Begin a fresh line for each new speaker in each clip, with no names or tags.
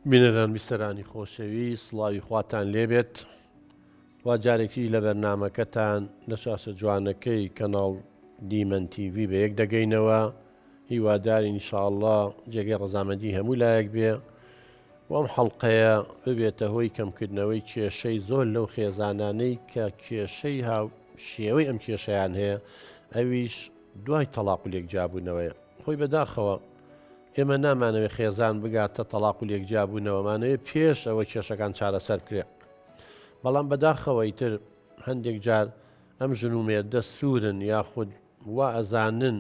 بینەران بیسەرانی خۆشەویست سڵاوی خواتان لێبێت وا جارێکیش لە بەرنامەکەتان لە شاشە جوانەکەی کەناڵ دیمەن تیڤی بە یەک دەگەینەوە هیوادارین ان شاء اللە جێگەی ڕەزامەندی هەموو لایەک بێ و ئەم حەڵقەیە ببێتە هۆی کەمکردنەوەی کێشەی زۆر لەو خێزانانەی کە کێشەی هاو شێوەی ئەم کێشەیان هەیە ئەویش دوای تەڵاق و لێکجیابوونەوەیە خۆی بەداخەوە ئێمە نامانەوێت خێزان بگاتە تەڵاق و لێکجیابوونەوەمانەوێت پێش ئەوە کێشەکان چارەسەر بکرێ بەڵام بەداخەوە ئیتر هەندێک جار ئەم ژن و مێردە سوورن یاخود وا ئەزانن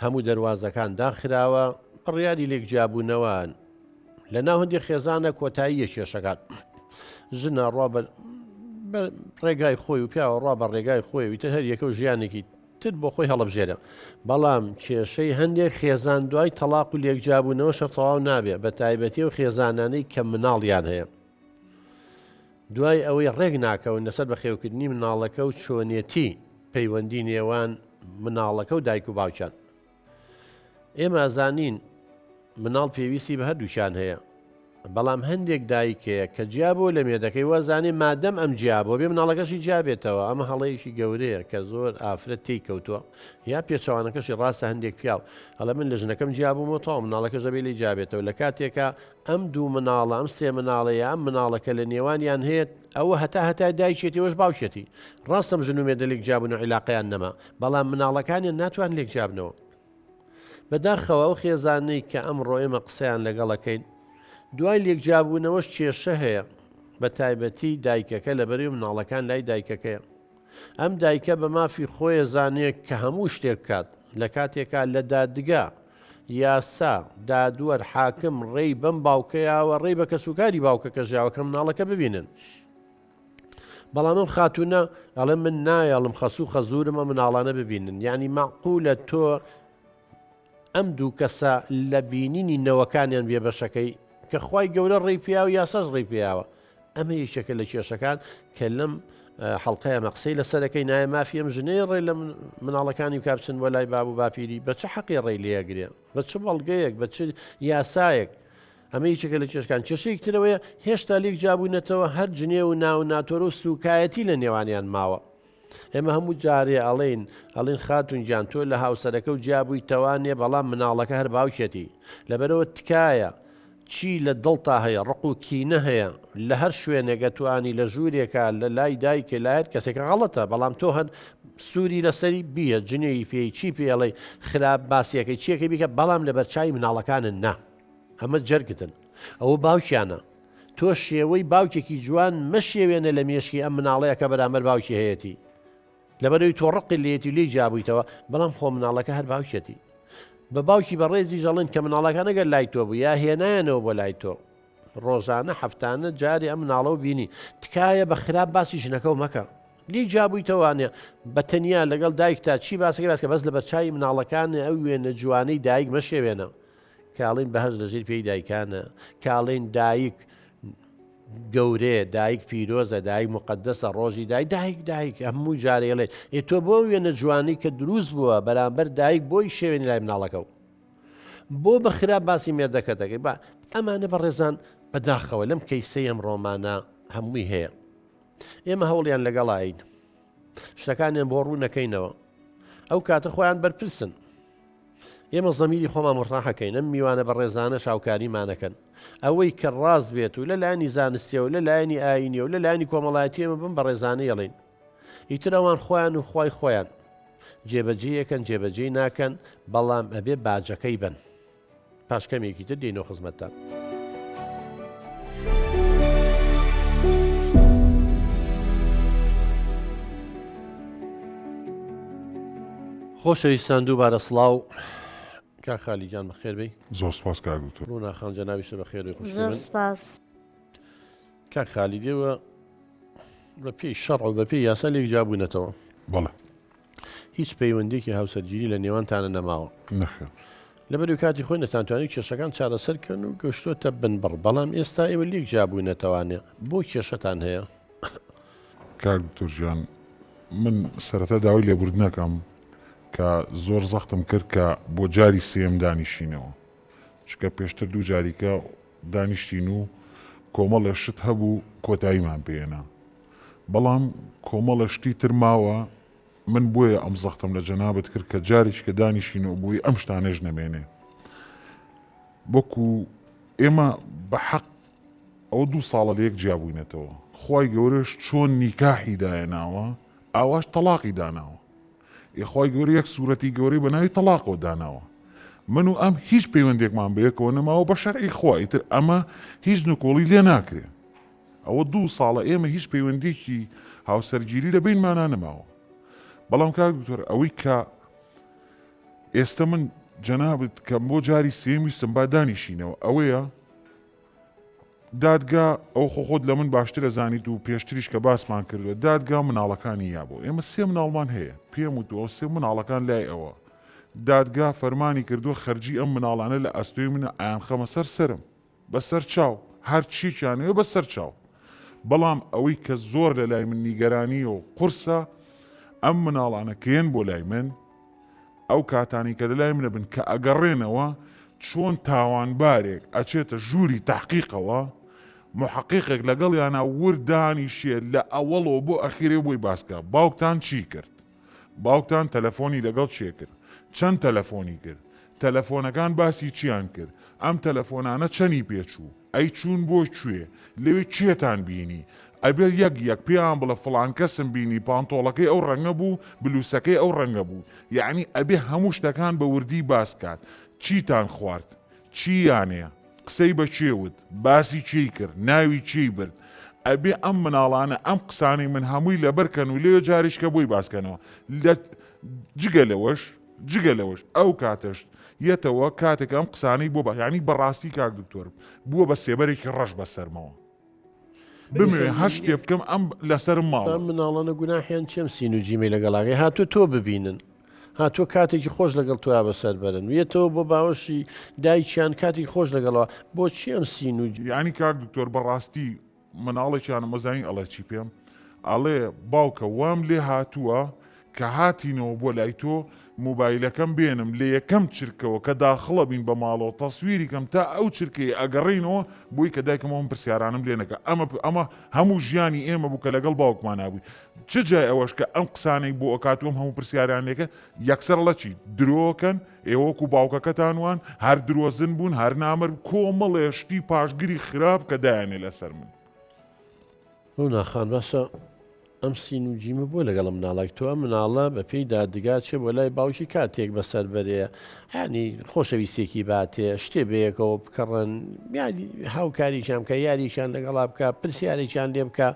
هەموو دەروازەکان داخراوە بڕیاری لێک جیابوونەوەن لە ناو هەندێک خێزانە کۆتاییە کێشەکان ژنە ڕوا بە ڕێگای خۆی و پیاوە ڕوا بە ڕێگای خۆی ویتر هەر یەکە و ژیانێکی تر بۆ خۆی هەڵبژێرە بەڵام کێشەی هەندێک خێزان دوای تەلاق و لێکجیابوونەوە شەر تەواو نابێ بە تایبەتی و خێزانانەی کە مناڵیان هەیە دوای ئەوەی ڕێک ناکەون لەسەر بەخێوکردنی مناڵەکە و چۆنێتی پەیوەندی نێوان مناڵەکە و دایک و باوکیان. ئێمە ئەزانین مناڵ پێویستی بە هەردووکیان هەیە بەڵام هەندێک دایک هەیە کە جیابوو لە مێردەکەی وازانێ مادەم ئەم جیابووە بێ مناڵەکەشی جیابێتەوە ئەمە هەڵەیەکی گەورەیە کە زۆر ئافرەت تێی کەوتووە یا پێچەوانەکەشی ڕاستە هەندێک پیاو ئەڵێ من لە ژنەکەم جیابوومەوە تەواو مناڵەکەش دەبێ لێی جیابێتەوە لە کاتێکا ئەم دوو مناڵە ئەم سێ مناڵە یا ئەم مناڵە کە لە نێوانیان هەیە ئەوە هەتا هەتای دایکێتی ئەوەش باوکێتی ڕاستە ئەم ژن و مێردە لێک جیابوون و عیلاقەیان نەما بەڵام مناڵەکانیان ناتوان لێک جیابنەوە بەداخەوە ئەو خێزانەی کە ئەمڕۆ ئێمە قسەیان لەگەڵەکەین دوای لێک جیابوونەوەش کێشە هەیە بە تایبەتی دایکەکە لەبەری مناڵەکان لای دایکەکەیە ئەم دایکە بە مافی خۆی ئەزانێ کە هەموو شتێک بکات، لە کاتێکا لە دادگا، یاسا، دادوەر، حاکم ڕێی بەم باوکە یاوە، ڕێی بە کەسوکاری باوکەکەش یاوە کە مناڵەکە ببینن. بەڵام ئەم خاتوونە ئەڵێ من نایەڵم خەسوو خەزوورم ئەم مناڵانە ببینن. یانی مەعقولە تۆ ئەم دوو کەسە لە بینینی نەوەکانیان بێبەشەکەی کە خوای گەورە ڕێی پێیا و یاساش ڕێی پێیاوە ئەمە یەکێکە لە کێشەکان کە لەم حەڵقەیە مە قسەی لەسەرەکەی نایە مافی ئەم ژنەیە ڕێ لە مناڵەکانی بکا بچن بۆ لای باب و باپیری بە چ حەقی ڕێی لێگرێ بە چ بەڵگەیەک بە چ یاسایەک ئەمە یەکێکە لە کێشکان کێشەیەک ترەوەیە هێشتا لێک جیابوونەتەوە هەر جنێ و ناو ناتۆرە و سوکایەتی لە نێوانیان ماوە ئێمە هەموو جارێ ئەڵێین ئەڵێن خاتون گیان تۆ لە هاوسەرەکە و جیا بووی تەوانێ بەڵام مناڵەکە هەر باوکێتی لەبەرەوە تکایە چی لە دڵتا هەیە ڕق و کینە هەیە لە هەر شوێنێک ئەتوانی لە ژوورێکا لە لای دایکێ لای هەر کەسێکە غەڵەتە بەڵام تۆ هەر سووری لەسەری بیە جنێوی پێی چی پێ ئەڵێی خراپ باسیەکەی چیەکەی بیکە بەڵام لەبەرچاوی مناڵەکانت نا ئەمە جەرگتن ئەوە باوکیانە تۆ شێوەی باوکێکی جوان مەشێوێنە لە مێشکی ئەم مناڵەیە کە بەرامبەر باوکی هەیەتی لەبەرەوەی تۆ ڕقی لێتی لێی جیابوویتەوە بەڵام خۆ مناڵەکە هەر باوکێتی بە باوکی بەڕێزیش ئەڵێن کە مناڵەکان ئەگەر لای تۆ بوو یا هێنایانەوە بۆ لای تۆ ڕۆژانە هەفتانە جارێ ئەم مناڵە و بینی تکایە بە خراپ باسی ژنەکە و مەکە لێی جیابوویتەوانێ بە تەنیا لەگەڵ دایکتا چی باسەکە باسکە بەس لە بەرچاوی مناڵەکان ئەو وێنە جوانەی دایک مەشێوێنە کاڵین بەهەشت لەژیر پێی دایکانە کاڵین دایک گەورەیە دایک پیرۆزە دایک مقدسە ڕۆژی دایک دایک دایک هەموو جارێڵێ ئێ تۆ بۆ وێنە جوانی کە دروست بووە بەرامبەر دایک بۆی شێوێنی لای مناڵەکە و بۆ بە خراپ باسی مێردەکە دەکەی با ئەمانە بە ڕێزان بەداخەوە لەم کەیسەی ئەم ڕۆمانە هەمووی هەیە ئێمە هەوڵیان لەگەڵین شتەکانیان بۆ ڕوو نەکەینەوە ئەو کاتە خۆیان بەرپرسن ئێمە زەمیری خۆمان مورتاحەکەین ئەم میوانە بەڕێزانە شاوکاریمانەکەن ئەوەی کە ڕاست بێت و لە لایەنی زانستیەوە لە لایەنی ئاینی و لە لایەنی کۆمەڵایەتی ئێمە بم بەڕێزانە یەڵین ئیتر ئەوان خۆیان و خوای خۆیان جێبەجێیەکەن جێبەجێی ناکەن بەڵام ئەبێ باجەکەی بن پاش کەمێکی تر دێینەوە خزمەتتان. خۆشەویستان دووبارە سڵاو کاک خالی گیان بەخێر بێی.
زۆر سپاس کاک دکتۆر.
ڕوونا خان جەنابیشت بەخێر بێی خوشکی
زۆر
من.
سپاس.
کاک خالید ئێوە بە پێی شەڕع و بە پێی یاسا لێک جیابوونەتەوە.
بەڵێ.
هیچ پەیوەندیەکی هاوسەرگیری لە نێوانتانە نەماوە.
نەخێر.
لەبەرئەوەی کاتی خۆی نەتانتوانی کێشەکان چارەسەر کەن و گەشتۆتە بنبڕ، بەڵام ئێستا ئێوە لێک جیابوونەتەوانێ بۆ کێشەتان هەیە؟
کاک دکتۆر گیان من سەرەتا داوای لێبوردن ئەکەم کە زۆر زەختم کرد کە بۆ جاری سێیەم دانیشینەوە چونکە پێشتر دوو جاریکە. دانیشتین و کۆمەڵێ شت هەبوو کۆتاییمان پێهێنا بەڵام کۆمەڵێ شتی تر ماوە من بۆیە ئەم زەختەم لە جەنابت کرد کە جارێکی کە دانیشینەوە بۆی ئەم شتانەش نەمێنێ وەکو ئێمە بە حەق ئەوە دوو ساڵە لە یەک جیابووینەتەوە خوای گەورەش چۆن نیکاحی دایەناوە ئاواش تەڵاقی داناوە ئێ خوای گەورە یەک سورەتی گەورەی بە ناوی تەڵاقەوە داناوە من و ئەم هیچ پەیوەندێکمان بەیەکەوە نەماوە بە شەرعی خوا ئیتر ئەمە هیچ نکۆڵی لێ ناکرێ ئەوە دوو ساڵە ئێمە هیچ پەیوەندێکی هاوسەرگیری لە بینمانە نەماوە بەڵام کاک دکتۆر ئەوەی کە ئێستا من جەنابت کە بۆ جاری سێم ویستم با دانیشینەوە ئەوەیە دادگا ئەو خۆ خۆت لە من باشتر ئەزانیت و پێشتریش کە باسمان کردووە دادگا مناڵەکانی یابۆ ئێمە سێ مناڵمان هەیە پێم وتووە سێ مناڵەکان لای ئەوە دادگا فەرمانی کردووە خەرجی ئەم مناڵانە لە ئەستۆی منە ئەیانخەمە سەر سەرم بەسەر چاو هەرچیەکیانەوێ بەسەر چاو بەڵام ئەوەی کە زۆر لە لای من نیگەرانیە و قورسە ئەم مناڵانە کە یەن بۆ لای من ئەو کاتانەی کە لەلای منە بن کە ئەگەڕێنەوە چۆن تاوانبارێک ئەچێتە ژووری تەحقیقەوە محەقیقێک لەگەڵیانا ورد دانیشێت لە ئەوەڵەوە بۆ ئەخیرێ بۆی باسکە باوکتان چی کرد باوکتان تەلەفۆنی لەگەڵ چێ کرد چەند تەلەفۆنی کرد تەلەفۆنەکان باسی چیان کرد ئەم تەلەفۆنانە چەنی پێچوو ئەی چوون بۆ کوێ؟ لەوێ کێتان بینی؟ ئەبێ یەک یەک پێیان بڵێ فڵان کەسم بینی پانتۆڵەکەی ئەو ڕەنگە بوو، بلوسەکەی ئەو ڕەنگە بوو. یەعنی ئەبێ هەموو شتەکان بە وردی باس کات. چیتان خوارد؟ چییانێ؟ قسەی بە کێ وت؟ باسی کێی کرد؟ ناوی کێی برد؟ ئەبێ ئەم مناڵانە ئەم قسانەی من هەمووی لەبەر کەن و لەوێ جارێکیکە بۆی باس کەنەوە. لە جگە لەوەش جگە لەوەش ئەو کاتەش یەتەوە کاتێک ئەم قسانەی بۆ بە یانی بەڕاستی کاک دکتۆر بووە بە سێبەرێکی ڕەش بەسەرمەوە بمەوێ هەر شتێ بکەم ئەم لەسەرم ماڵە.
ئەم مناڵانە گوناحیان چیە ئەم سین و جیمەی لەگەڵاگەی هاتووە تۆ ببینن هاتووە کاتێکی خۆش لەگەڵ تۆیا بەسەر بەرن ویەتەوە بۆ باوەشی دایکیان کاتێکی خۆش لەگەڵەوە بۆچی ئەم سین و
یانی کاک دکتۆر بەڕاستی مناڵێکیانم ئەزانی ئەڵێ چی پێم ئەڵێ باوکە وام لێ هاتووە کە هاتینەوە بۆ لای تۆ موبایلەکەم بێنم لە یەکەم چرکەوە کە داخڵە بین بە ماڵەوە تەسویری کەم تا ئەو چرکەی ئەگەڕێینەوە بۆی کە دایکم ئەم پرسیارانم لێ نەکا ئەمە ئەمە هەموو ژیانی ئێمە بوو کە لەگەڵ باوکمانا بووین چ جای ئەوەش کە ئەم قسانەی بۆ ئەکات و ئەم هەموو پرسیاران لێکە یەکسەر ئەڵێ چی درۆکەن ئێوە وەکو باوکەکەتان وان هەر درۆزن بوون هەر نامەرد کۆمەڵێ شتی پاشگری خراپ کە دایانێ لەسەر من.
ڕونا خان باشە ئەم سین و جیمە بۆ لەگەڵ مناڵێک تۆ ئەم مناڵە بە پێی دادگا چێ بۆ لای باوکی کاتێک بەسەر بەرێ یانی خۆشەویستێکی باتێ شتێ بەیەکەوە بکڕن یانی هاوکاریشان بکە یاریشان لەگەڵا بکە پرسیارێکیان لێ بکە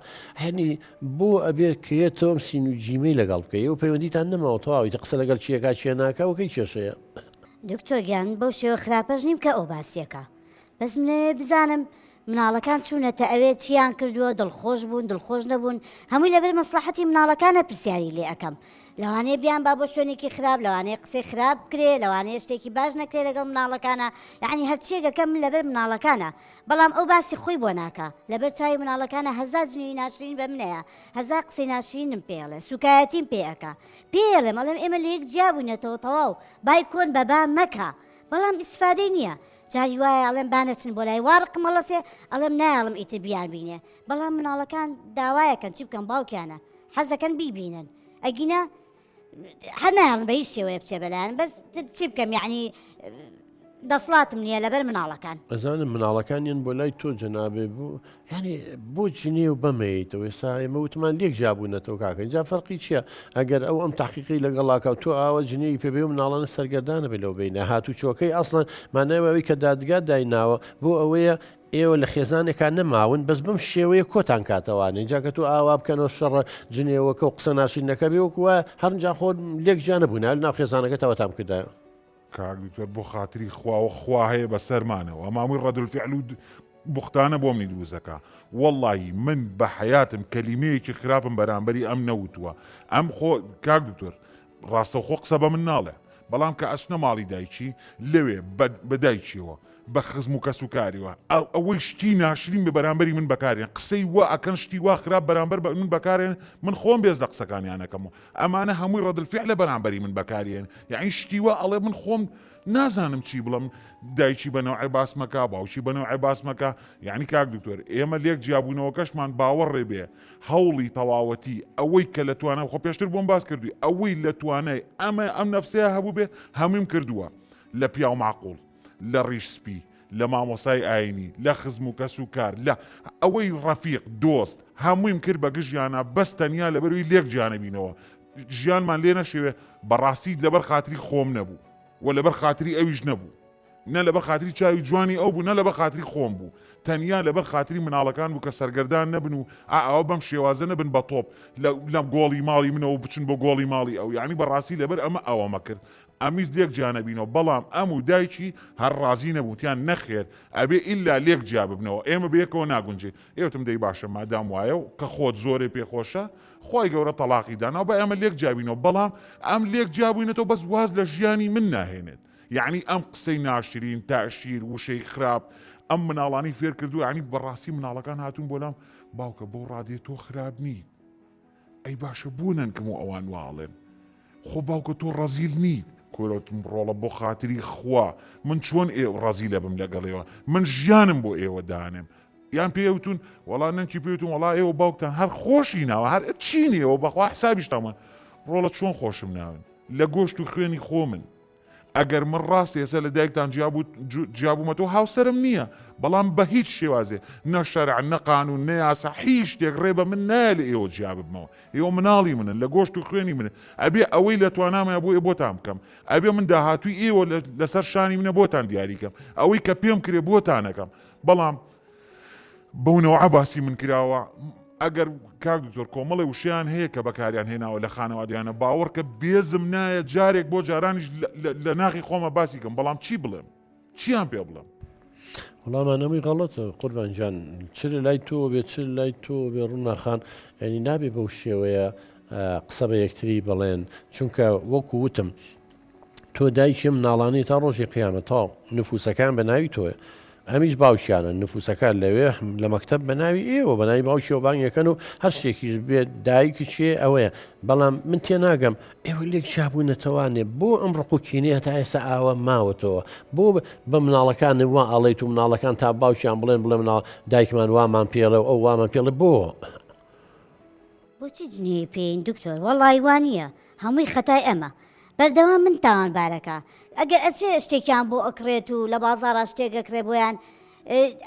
هەنی بۆ ئەبێ کێ تۆ ئەم سین و جیمەی لەگەڵ بکەی ئێوە پەیوەندیتان نەماوە تەواو ئیتر قسە لەگەڵ کێ ئەکا کێ ناکا وەکەی کێشەیە.
دکتۆر گیان من بەو شێوە خراپەش نیم کە ئەو باسیەکا بەس منەوێ بزانم مناڵەکان چوونەتە ئەوێ چیان کردووە دڵخۆش بوون دڵخۆش نەبوون هەمووی لەبەر مەسڵەحەتی مناڵەکانە پرسیاری لێ ئەکەم لەوانەیە بیان با بۆ شوێنێکی خراپ لەوانەیە قسەی خراپ بکرێ لەوانەیە شتێکی باش نەکرێ لەگەڵ مناڵەکانە یعنی هەرچیەک ئەکەم من لەبەر مناڵەکانە بەڵام ئەو باسی خۆی بۆ ناکا لەبەر چاوی مناڵەکانە هەزار جنێوی ناشرین بە منەیە هەزار قسەی ناشرینم پێ ئەڵێ سوکایەتیم پێ ئەکا پێی ئەڵێم ئەڵێم ئێمە لە یەک جیا بووینەتەوە تەواو بای کۆن بە با مەکە بەڵام ئیسفادەی نییە جاری وایە ئەڵێم با نەچن بۆ لای وا ڕقم هەڵەسێ ئەڵێم نایەڵم ئیتر بیان بینێ بەڵام مناڵەکان داوایەکەن چی بکەم باوکیانە حەزەکەن بیبینن ئەگینا هەر نایەڵم بە هیچ شێوەیە بچێ بەلایەن بەس چی بکەم یعنی دەسڵاتم نییە لەبەر مناڵەکان.
ئەزانم مناڵەکانیان بۆ لای تۆ جەنابێ بوو یعنی بۆ جنێو بەمەیتەوە ئێستا ئێمە وتمان لێک جیابوونەتەوە کاکە اینجا فەرقی چییە ئەگەر ئەو ئەم تحقیقی لەگەڵاکە و تۆ ئاوە جنێوی پێ بێ و مناڵانە سەرگەردانە بێ لەو بینە هاتوو چۆکەی ئەسڵەن مانای ئەوەی کە دادگا دایناوە بۆ ئەوەیە ئێوە لە خێزانێکا نەماون بەس بەم شێوەیە کۆتان کاتەوانێ جا کە تۆ ئاوا بکەنەوە شەڕە جنێوەکە و قسە ناشرینەکە بێ وەکو وایە هەرنجا خۆ لێک جیا نەبووینە لەناو خێزانەکەت ئەوەتان بکردایە.
کاک دکتۆر بۆ خاتری خواوە خوا هەیە بەسەرمانەوە ماموی ڕەدولفعل و بوختانە بۆ منی دروستەکە وەڵی من بە حیاتم کەلیمەیەکی خراپم بەرامبەری ئەم نەوتووە ئەم خۆ کاک دکتۆر ڕاستەوخۆ قسە بە من ناڵێ بەڵام کە ئەچنە ماڵی دایکی لەوێ بە دایکیەوە. بە خزم و کەس و کاریوە ئەوەی شتی ناشرین بە بەرامبەری من بەکارێن قسەی وا ئەکەن شتی وا خراپ بەرامبەر بە من بەکارێن من خۆم بێز لە قسەکانیانەکەم و ئەمانە هەمووی ڕەدل فعلە بەرامبەری من بەکارێن یعنی شتی وا ئەڵێ من خۆم نازانم چی بڵم دایکی بە نەوعێ باس مەکە باوکی بە نەوعێ باس مەکە یعنی کاک دکتۆر ئێمە لێک جیابوونەوەکەشمان باوەڕێ بێ هەوڵی تەواوەتی ئەوەی کە لە توانای خۆ پێشتر بۆم باس کردووی ئەوەی لە توانای ئەمە ئەم نەفسەیە هەبوو بێ هەموویم کردووە لە پیاو معقول لە ڕیش سپی لە مامۆسای ئاینی لە خزم و کەس و کار لە ئەوەی ڕەفیق دۆست هەموویم کرد بە گژیانە بەس تەنیا لەبەروی لێک جیانەبینەوە ژیانمان لێ نەشێوێ بەڕاستی لەبەر خاتری خۆم نەبوو و لەبەر خاتری ئەویش نەبوو نە لەبەر خاتری چاوی جوانی ئەو بوو نە لەبەر خاتری خۆم بوو تەنیا لەبەر خاتری مناڵەکان بوو کە سەرگەردان نەبن و ئا ئەوە بەم شێوازە نەبن بە تۆپ لە گۆڵی ماڵی منەوە بچن بۆ گۆڵی ماڵی ئەو یعنی بەڕاستی لەبەر ئەمە ئەوەمە کرد ئەمیز لێک جیا نەبینەوە بەڵام ئەم و دایکی هەر ڕازی نەبوون تیان نەخێر ئەبێ ئیلا لێک جیا ببنەوە ئێمە بەیەکەوە ناگونجێ ئێوتم دەی باشە مادام وایە و کە خۆت زۆرێ پێخۆشە خوای گەورە تەڵاقی داناو با ئێمە لێک جیابینەوە بەڵام ئەم لێک جیابووینەتەوە بەس واز لە ژیانی من ناهێنێت یعنی ئەم قسەی ناشرین تاشیر وشەی خراپ ئەم مناڵانی فێر کردو یعنی بەڕاستی مناڵەکان هاتوون بۆ لام باوکە بۆ ڕادێ تۆ خراپ نیت ئەی باشە بۆ نەنکم و ئەوان واڵێن خۆ باوکە تۆ ڕەزیل نیت کۆرۆتم ڕۆڵە بۆ خاتری خوا من چۆن ئێ ڕەزیلە بم لەگەڵێوە من ژیانم بۆ ئێوە دانێم یان پێی وتون وەڵا نەنکی پێی وتون وەڵا ئێوە باوکتان هەر خۆشی ناوە هەر چی نیەوە بەخوا حسابیشتان ڕۆڵە چۆن خۆشم ناون لە گۆشت و خوێنی خۆمن ئەگەر من ڕاست ئێستا لە دایکتان جیابوومەتەوە هاوسەرم نییە بەڵام بە هیچ شێوازێ نە شەرع نە قانون نە یاسا هیچ شتێک ڕێ بە من نایە لە ئێوە جیا ببمەوە ئێوە مناڵی منن لە گۆشت و خوێنی منن ئەبێ ئەوەی لە توانامە بۆ ئێ بۆتان بکەم ئەبێ من داهاتووی ئێوە لەسەر شانی منە بۆتان دیاریکەم ئەوەی کە پێم کرێ بۆتانەکەم بەڵام بەو نەوعە باسی من کراوە ئەگەر کاک دکتۆر کۆمەڵی وشیان هەیە کە بەکاریان هێناوە لە خانەوادیانە باوەڕکە بێزم نایە جارێک بۆ جارانیش لە ناخی خۆمە باسی کەم بەڵام چی بڵێم چیان پێ بڵێم
وەڵامانەمەی غەڵەتە قوربان گیان چ لە لای تۆ بێ چ لە لای تۆ بێ ڕووناخان ینی نابێ بەو شێوەیە قسە بە یەکتری بڵێن چونکە وەکو وتم تۆ دایکی مناڵانی تا ڕۆژی قیامەت تەواو نفوسەکان بە ناوی تۆیە ئەمیش باوکیانە نفوسەکە لەوێ لە مەکتب بە ناوی ئێوە بە ناوی باوکیەوە بانگەکەن و هەر شتێکیش بێت دایکی چێ ئەوەیە بەڵام من تێناگەم ئێوە لێک جیابوونەتەوانێ بۆ ئەم ڕق و کینەیە تا ئێستا ئاوا ماوەتەوە بۆ بە مناڵەکان وا ئەڵێیت و مناڵەکان تا باوکیان بڵێن بڵێ مناڵ دایکمان وامان پێڵێ و ئەو وامان پێڵێ بۆ
بۆچی جنێوی پێین دکتۆر وەڵی وانیە هەمووی خەتای ئەمە بەردەوام من تاوانبارەکە ئەگەر ئەچێ شتێکیان بۆ ئەکڕێت و لە بازاڕا شتێک ئەکڕێ بۆیان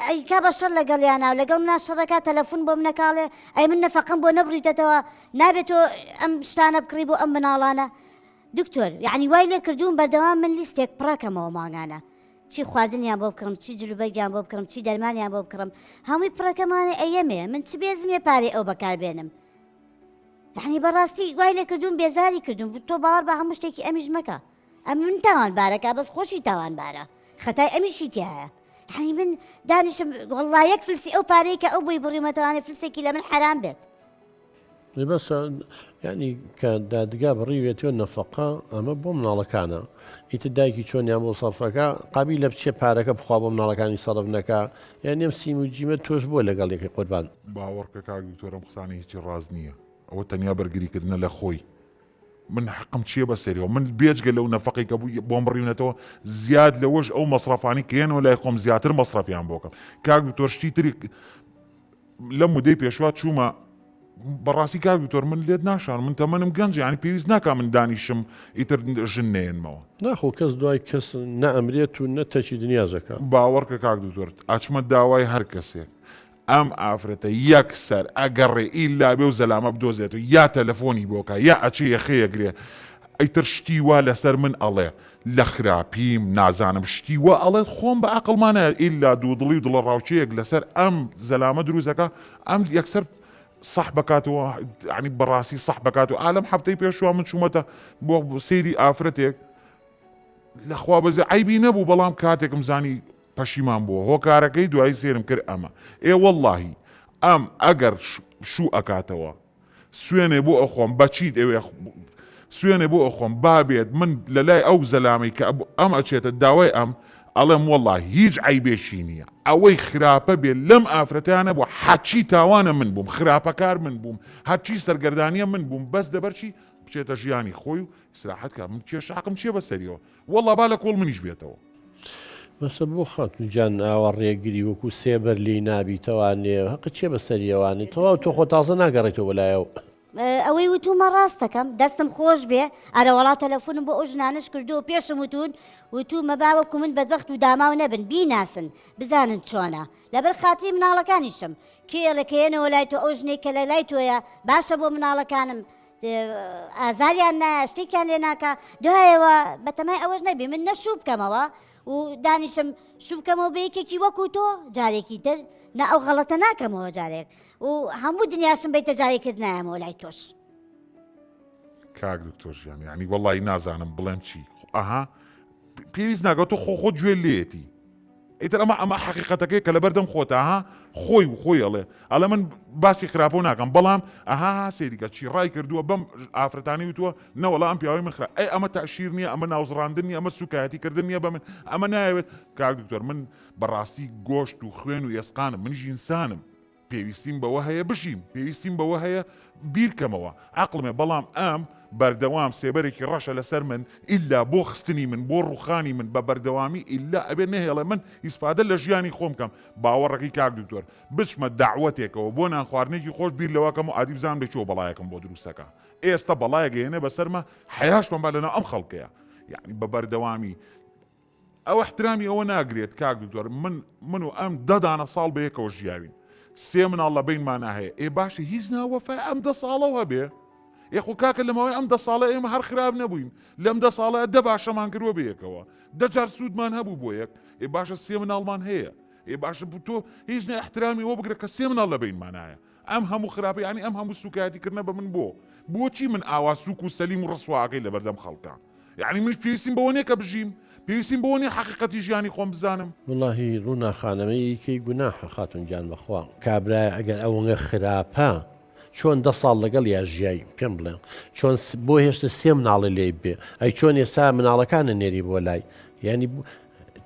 ئەیکا بە شەڕ لەگەڵیانا و لەگەڵ منا شەڕەکا تەلەفون بۆ منەکاڵێ ئەی من نەفەقەم بۆ نەبڕیتەتەوە نابێت تۆ ئەم شتانە بکڕی بۆ ئەم مناڵانە دکتۆر یعنی وای لێ کردووم بەردەوام من لیستێک پڕەکەمەوە مانگانە چی خواردنیان بۆ بکڕم چی جلوبەرگیان بۆ بکڕم چی دەرمانیان بۆ بکڕم هەمووی پڕەکەمانێ ئەیەمێ من چ بێزمێ پارەی ئەو بەکاربێنم یعنی بەڕاستی وای لێ کردووم بێزاری کردوم تۆ باوەڕ بە هەموو شتێکی ئەمیش مەکە ئەم من تاوانبارەکە بەس خۆشی تاوانبارە خەتای ئەمیشی تایە یعنی من دانیشم وەڵڵا یەک فلسی ئەو پارەی کە ئەو بۆی بڕیمەتەوانێ فلسێکی لە من حەرام بێت
بەسە ینی کە دادگا بڕیوێتەوە نەفەقە ئەمە بۆ مناڵەکانە ئیتر دایکی چۆنیان بۆ سەرفەکە قابی لە بچێ پارەکە بخوا بۆ مناڵەکانی سەرف نەکا یان ئەم سیم و جیمە تۆش بۆ لەگەڵ یەکەی قوربان.
باوەڕکە کاک دکتۆر ئەم قسانە هیچی ڕاست نییە ئەوە تەنیا بەرگری کردنە لە خۆی من حەقم چییە بەسەریەوە من بێجگە لەو نەفەقەی کە بۆم بڕیونەتەوە زیاد لەوەش ئەو مەسرەفانی کە یەنەوە لای خۆم زیاتر مەسرەفیان بۆکەم کاک دکتۆر شتی تری لەم مدەی پێشوا چوومە بەڕاستی کاک دکتۆر من لێت ناشان من تەمەنم گەنج ینی پێویست ناکا من دانیشم ئیتر ژن نێنمەوە.
ناخۆ کەس دوای کەس نە ئەمرێت و نە تەکی دنیاش ئەکا.
باوەڕکە کاک دکتۆر ئەچمە داوای هەر کەسێک ئەم ئافرەتە یەک سەر ئەگەڕێ ئیلا بێ و زەلامە بدۆزێتەوە یا تەلەفۆنی بۆ کا یا ئەچێ یەخەی ئەگرێ ئیتر شتی وا لەسەر من ئەڵێ لە خراپیم نازانم شتی وا ئەڵێت خۆم بە عەقڵما نایەت ئیلا دوودڵی و دڵەڕاوکێیەک لەسەر ئەم زەلامە دروست ئەکا ئەم یەکسەر سەح بکاتەوە ینی بەڕاستی سەح بکاتەوە ئالەم هەفتەی پێشوە من چوومەتە بۆ سەیری ئافرەتێک لەخوا بەزێ عیبی نەبوو بەڵام کاتێکم زانی پەشیمان بووە هۆکارەکەی دوایی سێرم کرد ئەمە ئێ وەڵڵاهی ئەم ئەگەر شوو ئەکاتەوە سوێنێ بۆ ئەخۆم بەچیت ئەوێ سوێنێ بۆ ئەخۆم با بێت من لە لای ئەو زەلامەی کە ئەم ئەچێتە داوای ئەم. ئەڵێم وەڵا هیچ عەیبێکی نییە ئەوەی خراپە بێ لەم ئافرەتەیا نەبووە هەرچی تاوانە من بووم خراپەکار من بووم هەرچی سەرگەردانیە من بووم بەس لەبەرچی بچێتە ژیانی خۆی و ئیسراحەت کا من کێشە حەقم چیە بەسەریەوە وەڵا با لە کۆڵ منیش بێتەوە.
بەسە بۆ خاتوو گیان ئاوا ڕێگری وەکو سێبەر لێی نابیتەوانێ هەقت چیە بەسەریەوانێ تەواو تۆ خۆ تازە ناگەڕێیتەوە بۆ لای ئەو.
ئەوەی وتومە ڕاست دەکەم دەستم خۆش بێ ئەرەوەڵا تەلەفونم بۆ ئەو ژنانەش کردووە پێشم وتون وتومە با وەکو من بەدبەخت و داماو نەبن بیناسن بزانن چۆنە لەبەر خاتری مناڵەکانیشم کێ ئەڵێ کە یەنەوە لای تۆ ئەو ژنەی کە لە لای تۆیە باشە بۆ مناڵەکانم ئازاریان نایە شتێکیان لێ ناکا دوایەوە بەتەمای ئەوەش نەبی من نە شوو بکەمەوە و دانیشم شوو بکەمەوە بە یەکێکی وەکو تۆ جارێکی تر نە ئەو غەڵەتە ناکەمەوە جارێک و هەموو دنیاشم بیتە جارێک کرد نایەمەوە لای تۆش.
کاک دکتۆر ژیان یعنی وەڵی نازانم بڵێم چی ئەها پێویست ناگە تۆ خۆ خۆ گوێ لێتی ئیتر ئەمە ئەمە حەقیقەتەکەی کە لەبەردەم خۆتە ها خۆی و خۆی ئەڵێ ئەڵێ من باسی خراپۆ ناکەم بەڵام ئەها سەیریکە چی ڕای کردووە بەم ئافرەتانی وتووە نەوەڵا ئەم پیاوەی من خرا ئەی ئەمە تەشیر نییە ئەمە ناوزڕاندن نییە ئەمە سوکایەتی کردن نییە بە من ئەمە نایەوێت کاک دکتۆر من بەڕاستی گۆشت و خوێن و ئێسقانم منیش ئینسانم پێویستیم بەوە هەیە بژیم، پێویستیم بەوە هەیە بیرکەمەوە، عەقڵم هەیە، بەڵام ئەم بەردەوام سێبەرێکی ڕەشە لەسەر من، ئیلا بۆ خستنی من، بۆ ڕووخانی من بە بەردەوامی ئیلا ئەبێ نەهێڵێ من ئیسفادە لە ژیانی خۆم کەم، باوەڕەکەی کاک دکتۆر بچمە دەعوەتێکەوە بۆ نان خواردنێکی خۆش بیر لەوە کەم و ئادی بزانم لە کوێوە بەڵایەکم بۆ دروست ئەکا، ئێستە بەڵایەک ئەیەنێ بەسەرما حەیاشمان با لەناو ئەم خەڵکەیا، یەعنی بە بەردەوامی. ئەو احترامی ئەوە ناگرێت کاک دکتۆر من من و ئەم دە دانە ساڵ بەیەکەوە ژیاوین سێ مناڵ لە بینمانە هەیە ئێ باشە هیچ ناوەفای ئەم دە ساڵەوە هەبێ ئێ خۆ کاکە لە ماوەی ئەم دە ساڵە ئێمە هەر خراپ نەبووین لەم دە ساڵە دە باشەمان کردووە بەیەکەوە دە جار سوودمان هەبوو بۆ یەک ئێ باشە سێ مناڵمان هەیە ئێ باشە تۆ هیچ نە احترامی ئەوە بگرە کە سێ مناڵ لە بینمانایە ئەم هەموو خراپە یانی ئەم هەموو سوکایەتی کردنە بە من بۆ؟ بۆچی من ئاوا سوک و سەلیم و ڕسواکەی لەبەردەم خەڵکا؟ یانی منیش پێویستیم بەوە نیە کە بژیم؟ پێویستیم بەوە نیە حەقیقەتی ژیانی خۆم بزانم؟
وەڵاهی ڕونا خان ئەمە یەکەی گوناحە خاتون گیان بەخوا کابرایە ئەگەر ئەوەنگە خراپە چۆن دە ساڵ لەگەڵیا ژیای پێم بڵێ چۆن بۆ هێشتا سێ مناڵی لێی بێ ئەی چۆن ئێستا مناڵەکانە نێری بۆ لای یعنی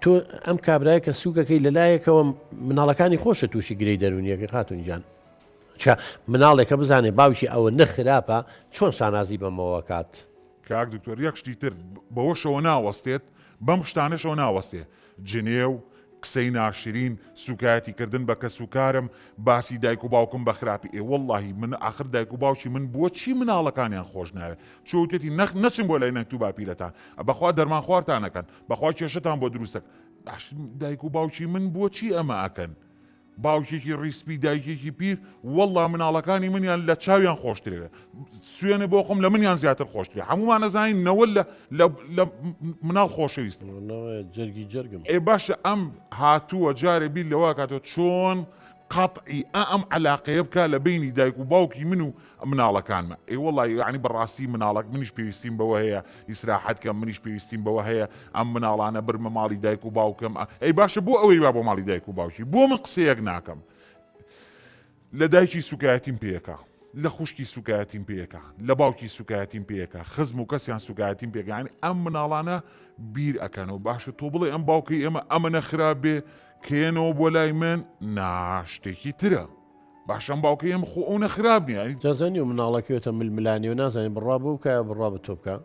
تۆ ئەم کابرایە کە سوکەکەی لەلایەکەوە مناڵەکانی خۆشە تووشی گرێی دەرونیەکەی خاتون گیان چا مناڵێکە بزانێ باوکی ئەوە نەخراپە چۆن شانازی بەمەوە کات.
کاک دکتۆر یەک شتی تر بەوەشەوە ناوەستێت بەم شتانەشەوە ناوەستێ جنێو قسەی ناشرین سوکایەتی کردن بە کەسوکارم باسی دایک و باوکم بە خراپی ئێ وەڵاهی من ئاخر دایک و باوکی من بۆچی مناڵەکانیان خۆش ناوێ چۆتێتی نەخ نەچن بۆ لای نەنک و باپیرەتان بەخوا دەرمان خوارتان ئەکەن بەخوا کێشەتان بۆ دروستەک باش دایک و باوکی من بۆچی ئەمە ئەکەن باوکێکی ڕیسپی دایکێکی پیر وەڵا مناڵەکانی منیان لە چاویان خۆشترێ سوێنێ بۆ خۆم لە منیان زیاتر خۆشترێ هەمومان ئەزانین نەوە لە لە مناڵ خۆشەویست
جەرگی جەرگم
ئێ باشە ئەم هاتووە جارێ بیر لەوە کاتەوە چۆن قەتعی ئا ئەم عەلاقەیە بکا لە بەینی دایک و باوکی من و مناڵەکانمە ئێ وەڵی یعنی بەڕاستی مناڵک منیش پێویستیم بەوە هەیە ئیسراحەت کەم منیش پێویستیم بەوە هەیە ئەم مناڵانە برمە ماڵی دایک و باوکم ئەی باشە بۆ ئەوەی وا بۆ ماڵی دایک و باوکی بۆ من قسەیەک ناکەم لە دایکی سوکایەتیم پێکا لە خوشکی سوکایەتیم پێکا لە باوکی سوکایەتیم پێکا خزم و کەسیان سوکایەتیم پێکانی ئەم مناڵانە بیر ئەکەنەوە باشە تۆ بڵێ ئەم باوکی ئێمە ئەمە نەخرا بێ کێنەوە بۆ لای من نا شتێکی ترە باشە ئەم باوکەی ئێمە خۆ ئەونە خراپ نییە.
جا زانی و مناڵەکەوێتە ململانێ و نازانێ بڕوا بەو بکا یا بڕوا بە تۆ بکا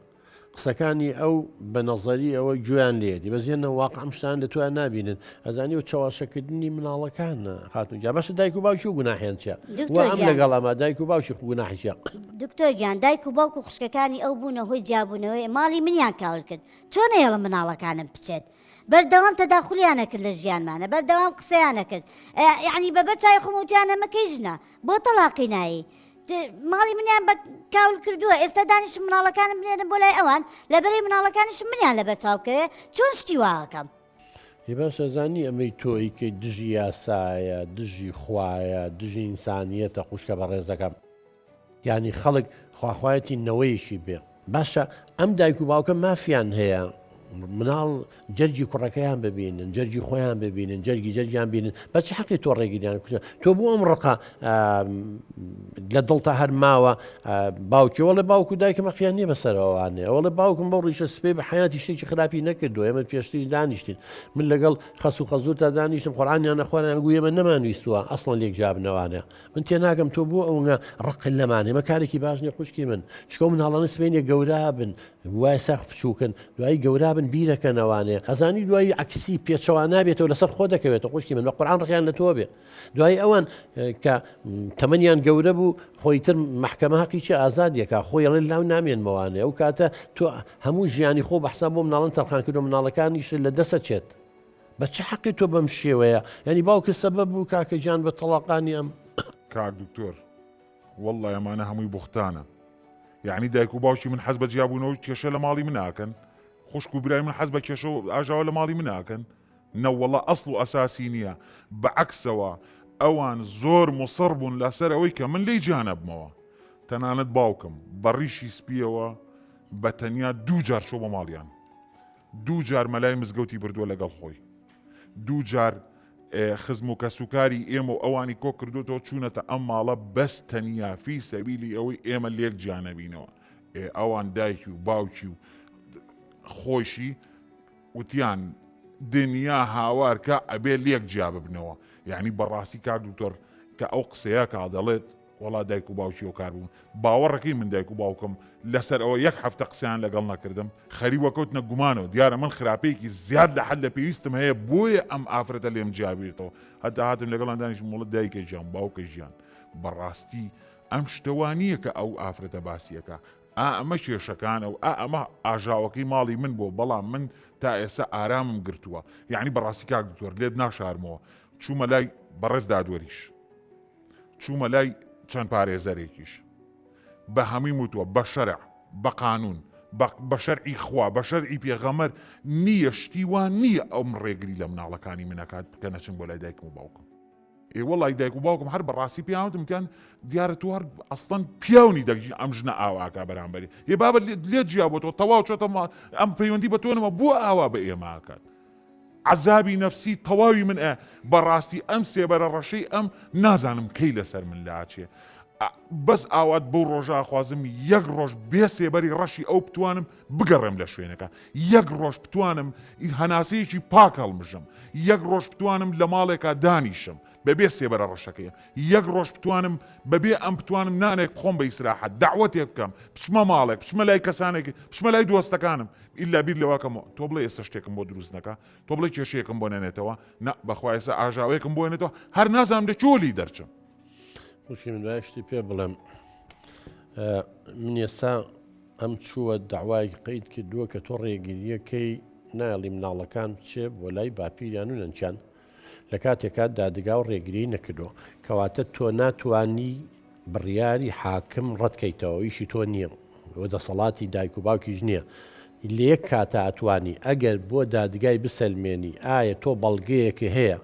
قسەکانی ئەو بە نەزەری ئەوە گوێیان لێیەتی بەس یەنە واقع ئەم شتانە لە تۆیان نابینن ئەزانی و چەواشەکردنی مناڵەکانە خاتون گیان باشە دایک و باوکی و گوناحیان چیە و
دکتۆر
ئەم
گیان
لەگەڵ ئەمە دایک و باوکی خو گوناحی چیە؟
دکتۆر گیان دایک و باوک و خوشکەکانی ئەو بوونە هۆی جیابوونەوەی ماڵی منیان کاول کرد چۆن ئەیەڵم مناڵەکانم بچێت بەردەوام تەداخولیان ئەکرد لە ژیانمانە بەردەوام قسەیان ئەکرد یعنی بە بەر چاوی خۆم وتویان ئەمە کەی ژنە بۆ تەلاقی نایی ماڵی منیان بە کاول کردووە ئێستا دانیشم مناڵەکانم بنێرم بۆ لای ئەوان لەبەرەی مناڵەکانیشم منیان لەبەر چاو بکەوێ چۆن شتی واکەم
ئێ باشە زانی ئەمەی تۆ ئەیکەی دژی یاسایە دژی خوایە دژی ئینسانیەتە خوشکە بەڕێزەکەم یانی خەڵک خواخوایەتی نەوەیەکی بێ. باشە ئەم دایک و باوکە مافیان هەیە. مناڵ جەرگی کوڕەکەیان ببینن جەرگی خۆیان ببینن جەرگی جەرگیان بینن بە چ حەقی تۆ ڕێگریان کوژە تۆ بۆ ئەم ڕقە لە دڵتا هەر ماوە باوکی وەڵێ باوک و دایکم حەقیان نییە بەسەرەوانێ وەڵێ باوکم بەو ڕیشە سپێ بە حیاتی شتێکی خراپی نەکردو ئێمە پێشتریش دانیشتین من لەگەڵ خەس و خەزور تا دانیشتم قورئانیان نەخوارد گوو ئێمە نەمانویستووە ئەسڵەن لێک جیابنەوانە من تێناگەم تۆ بۆ ئەونگە ڕقت لەمانە ئێمە کارێکی باش نیە خوشکی من چکە مناڵانە سبەینێ گەورە بن وای ساخ بچووکن دوایی گەورە بن بیرەکەنەوانێ ئەزانی دوایی عەکسی پێچەوانە بێتەوە لەسەر خۆ دەکەوێتەوە خوشکی من بە قورئان ڕقیان لە تۆ بێ دوایی ئەوان کە تەمەنیان گەورە بوو خۆی تر مەحکەمە هەقی چی ئازادیەکە خۆی ئەڵێ لاو نامێنمەوانێ ئەو کاتە تۆ هەموو ژیانی خۆ بە حساب بۆ مناڵان تەرخان کردو مناڵەکانیش لە دەسە چێت بە چ حەقی تۆ بەم شێوەیە یعنی باوکە سەبەب بوو کاکە گیان بە تەڵاقانی ئەم
کاک دکتۆر واللە ئەمانە هەمووی بوختانە یعنی دایک و باوکی من حەز بە جیابوونەوە کێشە لە ماڵی من ناکەن خوشک و برای من حەز بە کێشە و ئاژاوە لە ماڵی من ناکەن نەوەڵا ئەسڵ و ئەساسی نییە بە عەکسەوە ئەوان زۆر موسڕ بوون لەسەر ئەوەی کە من لێی جیا نەبمەوە تەنانەت باوکم بە ڕیشی سپیەوە بە تەنیا دوو جار چۆ بۆ ماڵیان دوو جار مەلای مزگەوتی بردووە لەگەڵ خۆی دوو جار خزم و کەسوکاری ئێمە و ئەوانی کۆ کردوتەوە چوونەتە ئەم ماڵە بەس تەنیا فی سەبیلی ئەوەی ئێمە لێک جیانەبینەوە ئەوان دایکی و باوکی و خۆشی وتیان دنیا هاوار کە ئەبێ لێک جیا ببنەوە یعنی بەڕاستی کاک دکتۆر کە ئەو قسەیە کا دەڵێت وەڵا دایک و باوکی هۆکار بوون باوەڕەکەی من دایک و باوکم لەسەر ئەوە یەک هەفتە قسەیان لەگەڵ نەکردم خەریوە کەوتنە گومانەوە دیارە من خراپەیەکی زیاد لە حەد لە پێویستم هەیە بۆیە ئەم ئافرەتە لێم جیابێتەوە هەتا هاتم لەگەڵان دانیشم وڵە دایکە گیان باوکە گیان بەڕاستی ئەم شتەوە نییە کە ئەو ئافرەتە باسیەکە ئا ئەمە کێشەکانە و ئا ئەمە ئاژاوەکەی ماڵی من بووە بەڵام من تا ئێستا ئارامم گرتووە یعنی بەڕاستی کاک دکتۆر لێت ناشارمەوە چوومە لای بەڕێز دادوەریش چوومە لای چەند پارێزەرێکیش بە هەمووی وتووە بە شەرع بە قانون بە شەرعی خوا بە شەرعی پێغەمەر نییە شتی وا نییە ئەم ڕێگری لە مناڵەکانی منەکات بکە نەچن بۆ لای دایکم و باوکم ئێ وەڵای دایک و باوکم هەر بەڕاستی پێیان وتم وتیان دیارە تۆ هەر ئەسڵەن پیاونی دەگی ئەم ژنە ئاواکە بەرامبەری ئێ بابە لێت جیا بۆ تۆ تەواو چۆتە ئەم پەیوەندی بە تۆ نەما بۆ ئاوا بە ئێمە ئاکات عەزابی نەفسی تەواوی من ئە بەڕاستی ئەم سێبەرە ڕەشەی ئەم نازانم کەی لەسەر من لاچێ بەس ئاوات بەو ڕۆژە ئاخوازم یەک ڕۆژ بێ سێبەری ڕەشی ئەو بتوانم بگەڕێم لە شوێنەکە یەک ڕۆژ بتوانم هەناسەیەکی پاک هەڵمژم یەک ڕۆژ بتوانم لە ماڵێکا دانیشم بەبێ سێبەرە ڕەشەکەی یەک ڕۆژ بتوانم بەبێ ئەم بتوانم نانێک بخۆم بە ئیسراحەت دەعوەتێک بکەم بچمە ماڵێک بچمە لای کەسانێک بچمە لای دۆستەکانم ئیلا بیر لەوەکەمەوە تۆ بڵێ ئێستا شتێکم بۆ دروست نەکا تۆ بڵێ کێشەیەکم بۆ نەنێتەوە نا بەخوا ئێستا ئاژاوەیەکم بۆ نێتەوە هەر نازانم لە کوێ لی دەرچم.
خوشکی من با شتی پێ بڵێم من ئێستا ئەم چووە داوایەکی قەید کردووە کە تۆ ڕێگریەکەی نایڵی مناڵەکان بچێ بۆ لای باپیریان و نەنکیان لە کاتێکا دادگا و ڕێگری نەکردووە کەواتە تۆ ناتوانی بڕیاری حاکم ڕەتکەیتەوە ئیشی تۆ نییە و دەسەڵاتی دایک و باوکیش نییە لە یەک کاتا ئەتوانی ئەگەر بۆ دادگای بسەلمێنی ئایا تۆ بەڵگەیەکە هەیە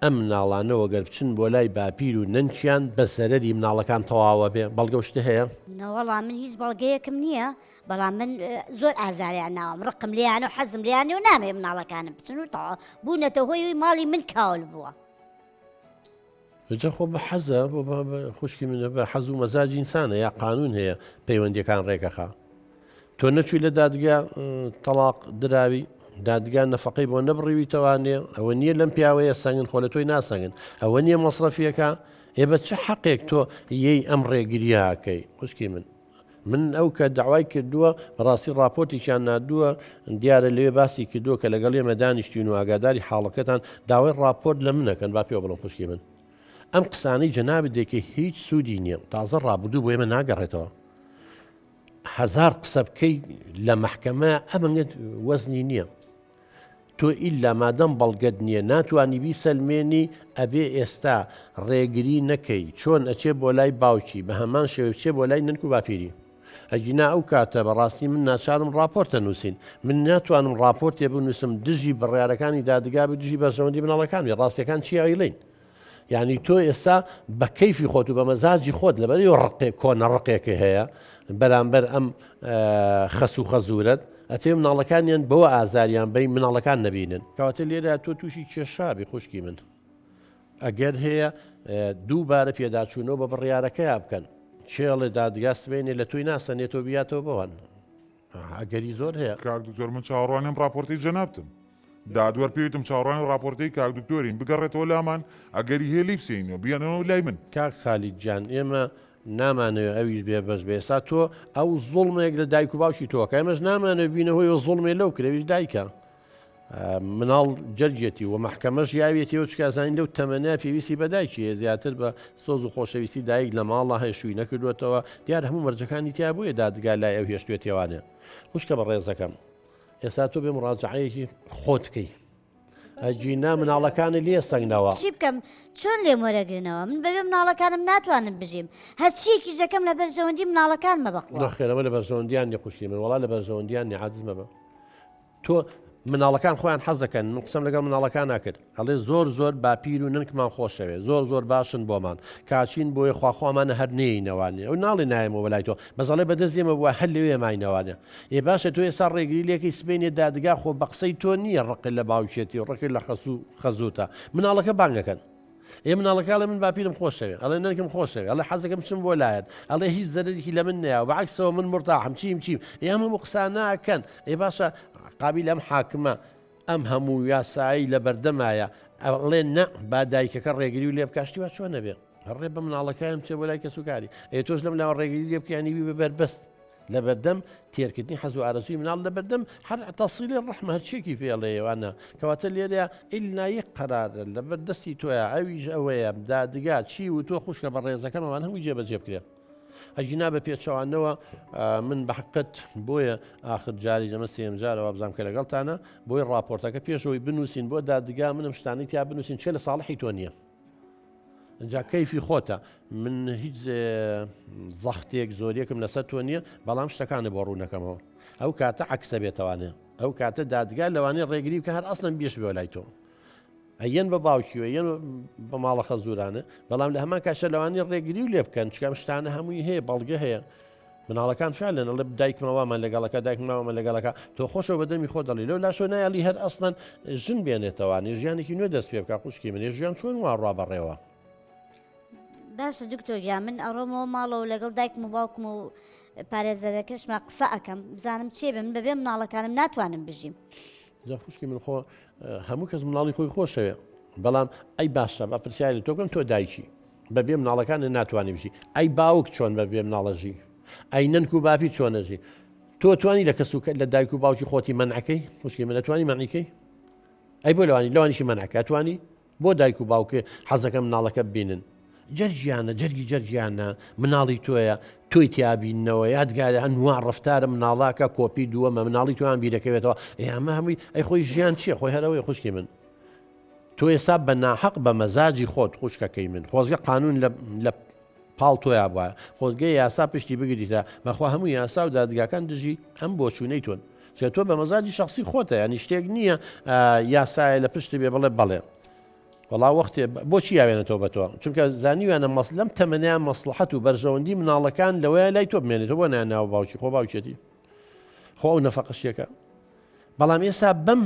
ئەم مناڵانە وەگەر بچن بۆ لای باپیر و نەنکیان بەس زەرەری مناڵەکان تەواوە بێ بەڵگە و شتە هەیە؟
نەوەڵا من هیچ بەڵگەیەکم نییە بەڵام من زۆر ئازاریان ناوم ڕقم لێیانە و حەزم لێیانە و نامەوێ مناڵەکانم بچن و تەواو بوونەتە هۆی ماڵی من کاول بووە.
جا خۆ بە حەزە بۆ خوشکی منە بە حەز و مەزاجی ئینسانە یا قانون هەیە پەیوەندیەکان ڕێکەخا تۆ نەچووی لە دادگا تەڵاق دراوی دادگا نەفەقەی بۆ نەبڕیویتەوانێ ئەوە نییە لەم پیاوەیە سەنگن خۆ لە تۆی ناسەنگن ئەوە نییە مەسرەفیەکە ئێ بە چ حەقێک تۆ یەی ئەم ڕێگریاکەی خوشکی من من ئەو کە داوای کردووە بەڕاستی ڕاپۆرتێکیان نردووە دیارە لەوێ باسی کردووە کە لەگەڵ ئێمە دانیشتین و ئاگاداری حاڵەکەتان داوای ڕاپۆرت لە منەکەن با پێوە بڵم خوشکی من ئەم قسانەی جەنابت دەکەی هیچ سوودی نییە تازە ڕابردوو بۆ ئێمە ناگەڕێتەوە هەزار قسە بکەی لە مەحکەمە ئەمەنگە وەزنی نییە تۆ ئیلا مادەم بەڵگەت نییە ناتوانی بیسەلمێنی ئەبێ ئێستا ڕێگری نەکەی چۆن ئەچێ بۆ لای باوکی بە هەمان شێوە بچێ بۆ لای نەنک و باپیری ئەگینا ئەو کاتە بەڕاستی من ناچارم ڕاپۆرتە نووسین من ناتوانم ڕاپۆرتێ بنووسم دژی بڕیارەکانی دادگا بێ دژی بەرژەوەندی مناڵەکان بێ ڕاستیەکان چی ئەیڵێین یعنی تۆ ئێستا بە کەیفی خۆت و بە مەزاجی خۆت لەبەری ڕقێک کۆنە ڕقێکی هەیە بەرامبەر ئەم خەس و خەزورەت. ئەتەوێ مناڵەکانیان بەوە ئازاریان بەی مناڵەکان نەبینن. کەواتە لێرە تۆ تووشی کێشە بی خوشکی من. ئەگەر هەیە دووبارە پێداچوونەوە بە بڕیارەکەیا بکەن. کێڵێ دادگا سبەینێ لە تۆی ناسەنێتەوە بیاتەوە بەوان. ئەگەری زۆر هەیە.
کاک دکتۆر من چاوەڕوانی ئەم ڕاپۆرتەی جەنابتم. دادوەر پێی وتم چاوەڕوانی ڕاپۆرتەی کاک دکتۆرین بگەڕێتەوە لامان ئەگەری هەیە لێی بسێنینەوە بیانەوە لای من.
کاک خالید گیان ئێمە نامانەوێ ئەویش بێ بەش بێ ئێستا تۆ ئەو زوڵمێک لە دایک و باوکی تۆکە ئێمەش نامانەوێ بینە هۆی زوڵمێ لەو کرێویش دایکە مناڵ جەرگێتی و مەحکەمەش یاوێتیەوە چکە زانین لەو تەمەنە پێویستی بە دایکی زیاتر بە سۆز و خۆشەویستی دایک لە ماڵە هەیە شووی نەکردوێتەوە دیار هەموو مەرجەکانی تیا بۆیە دادگا لای ئەو هێشتێتیوانێ خوشکە بە ڕێزەکەم ئێستا تۆ بێ مڕاجعەیەکی خۆت بکەی ئەگینا مناڵەکانی لێ سەنگنەوە.
چی بکەم چۆن لێم وەرەگرنەوە من بەبێ مناڵەکانم ناتوانم بژیم هەرچیەکیش دەکەم لە بەرژەوەندی مناڵەکانمە بەخوا.
نەخێر ئەمە لە بەرژەوەندیان نیە خوشکی من وەڵا لە بەرژەوەندیان نیە عاجز مەبە تۆ مناڵەکان خۆیان حەز دەکەن من قسەم لەگەڵ مناڵەکان ناکرد ئەڵێ زۆر زۆر باپیر و ننکمان خۆشەوێ زۆر زۆر باشن بۆمان کاچین بۆیە خواخوامانە هەر نێینەوانێ ئەو ناڵێ نایەمەوە بەلای تۆ بەس ئەڵێ بەدەست ئێمە بووە هەر لەوێ ماینەوانێ ئێ باشە تۆ ئێستا ڕێگری لێکەی سبەینێ دادگا خۆ بە قسەی تۆ نییە ڕقت لە باوکێتی و ڕقت لە خەسوو خەزووتە مناڵەکە بانگەکەن ئێ مناڵەکە ئەڵێ من باپیرم خۆشەوێ ئەڵێ نەنکم خۆشەوێ ئەڵێ حەزەکەم چم بۆ لایەن ئەڵێ هیچ زەرەرێکی لە من نەیاوە بەعکسەوە من مرتاحم چیم چیم ئێ ئەم هەموو قسانە ئەکەن ئێ باشە قابیل ئەم حاکمە ئەم هەموو یاسایی لە بەردەمایە ئەڵێ نە با دایکەکە ڕێگری و لێ بکا شتی وا چۆن نەبێ ڕێ بە مناڵەکەیان بچێ بۆ لای کەسوکاری ئێ تۆش لەم لاوە ڕێگری لێ بکەیانی بی بە بەربەست لەبەردەم تێرکردنی حەز و ئارەزووی مناڵ لەبەردەم هەر تەسیلی ڕەحمە هەرچیەکی پێڵێوانە کەواتە لێرە ئیلنا یەک قەرارە لەبەر دەستی تۆیە ئەویش ئەوەیە دادگا چی و تۆ خوشکە بە ڕێزەکەمەوان هەمووی جێبەجێ بکرێ ئەگینا بە پێچەوانەوە من بە حقت بۆیە ئاخر جاری دەمە سێم جارەوە بزانام کە لەگەڵتانە بۆی ڕاپۆرتەکە پێشەوەی بنووسین بۆ دادگا منم شتانی تیا بنووسین چێ لە ساڵحی تۆ نییە جا کەیفی خۆتە من هیچ زەختێک زۆریەکم لەسەر تۆ نییە بەڵام شتەکانە بۆ ڕوونەکەمەوە ئەو کاتە عکسە بێتوانێ ئەو کاتە دادگا لەوانەیە ڕێگری بکە هەر ئەسڵەن بیش بێ لای تۆ ئەیەن بە باوکیوە یەن بە ماڵە خەزورانە بەڵام لە هەمان کاشە لەوانی ڕێگری و لێ بکەن چکەم شتانە هەمووی هەیە بەڵگە هەیە مناڵەکان فعلەن ئەڵێ دایکمە وامان لەگەڵەکە دایکم وامان لەگەڵەکە تۆ خۆشەوە بە دەمی خۆ دەڵی لەو لاشۆ نایەڵی هەر ئەسڵەن ژن بێنێتەوانێ ژیانێکی نوێ دەست پێ بکە خوشکی منێ ژیان چۆن وا ڕوا بەڕێوە
باشە دکتۆر گیان من ئەڕۆمەوە ماڵەوە لەگەڵ دایکم و باوکم و پارێزەرەکەشما قسە ئەکەم بزانم چێ بێ من بەبێ مناڵەکانم ناتوانم بژیم
جا خوشکی من خۆ هەموو کەس مناڵی خۆی خۆشەوێ بەڵام ئەی باشە بە پرسیاری تۆ بکەم تۆ دایکی بەبێ مناڵەکانت ناتوانی بژی ئەی باوک چۆن بەبێ مناڵە ژی ئەی نەنک و باپی چۆنە ژی تۆ توانی لە کەس و لە دایک و باوکی خۆتی مەنعەکەی خوشکی من ئەتوانی مەنعیکەی ئەی بۆ لەوانی لەوانیشی مەنعەکە ئەتوانی بۆ دایک و باوکێ حەزەکە مناڵەکە ببینن جەرگیانە جەرگی جەرگیانە مناڵی تۆیە تۆی تیابینەوە یادگارە ئەنوا ڕفتارە مناڵاکە کۆپی دووەمە مناڵی تۆیان بیرەکەوێتەوە ئەمە هەمووی ئەی خۆی ژیان چییە خۆی هەرەوەی خوشکی من تۆ ئێستا بە ناحەق بە مەزاجی خۆت خوشکەکەی من خۆزگە قانون لە لە پاڵ تۆیا بوایە خۆزگە یاسا پشتی بگریتە بەخوا هەموو یاسا و دادگاکان دژی ئەم بۆچوونەی تۆن چێ تۆ بە مەزاجی شخصی خۆتە ینی شتێک نییە یاسایە لە پشتی بێ بڵێ بەڵێ وەڵا وەختێ بۆچی یاوێنێتەوە بە تۆ چونکە زانیویانە مەس لەم تەمەنیان مەسڵحەت و بەرژەوەندی مناڵەکان لەوەیە لای تۆ بمێنێتەوە بۆ ناوە باوکی خۆ باوکێتی خۆ ئەو نەفەقەشیەکە بەڵام ئێستا بەم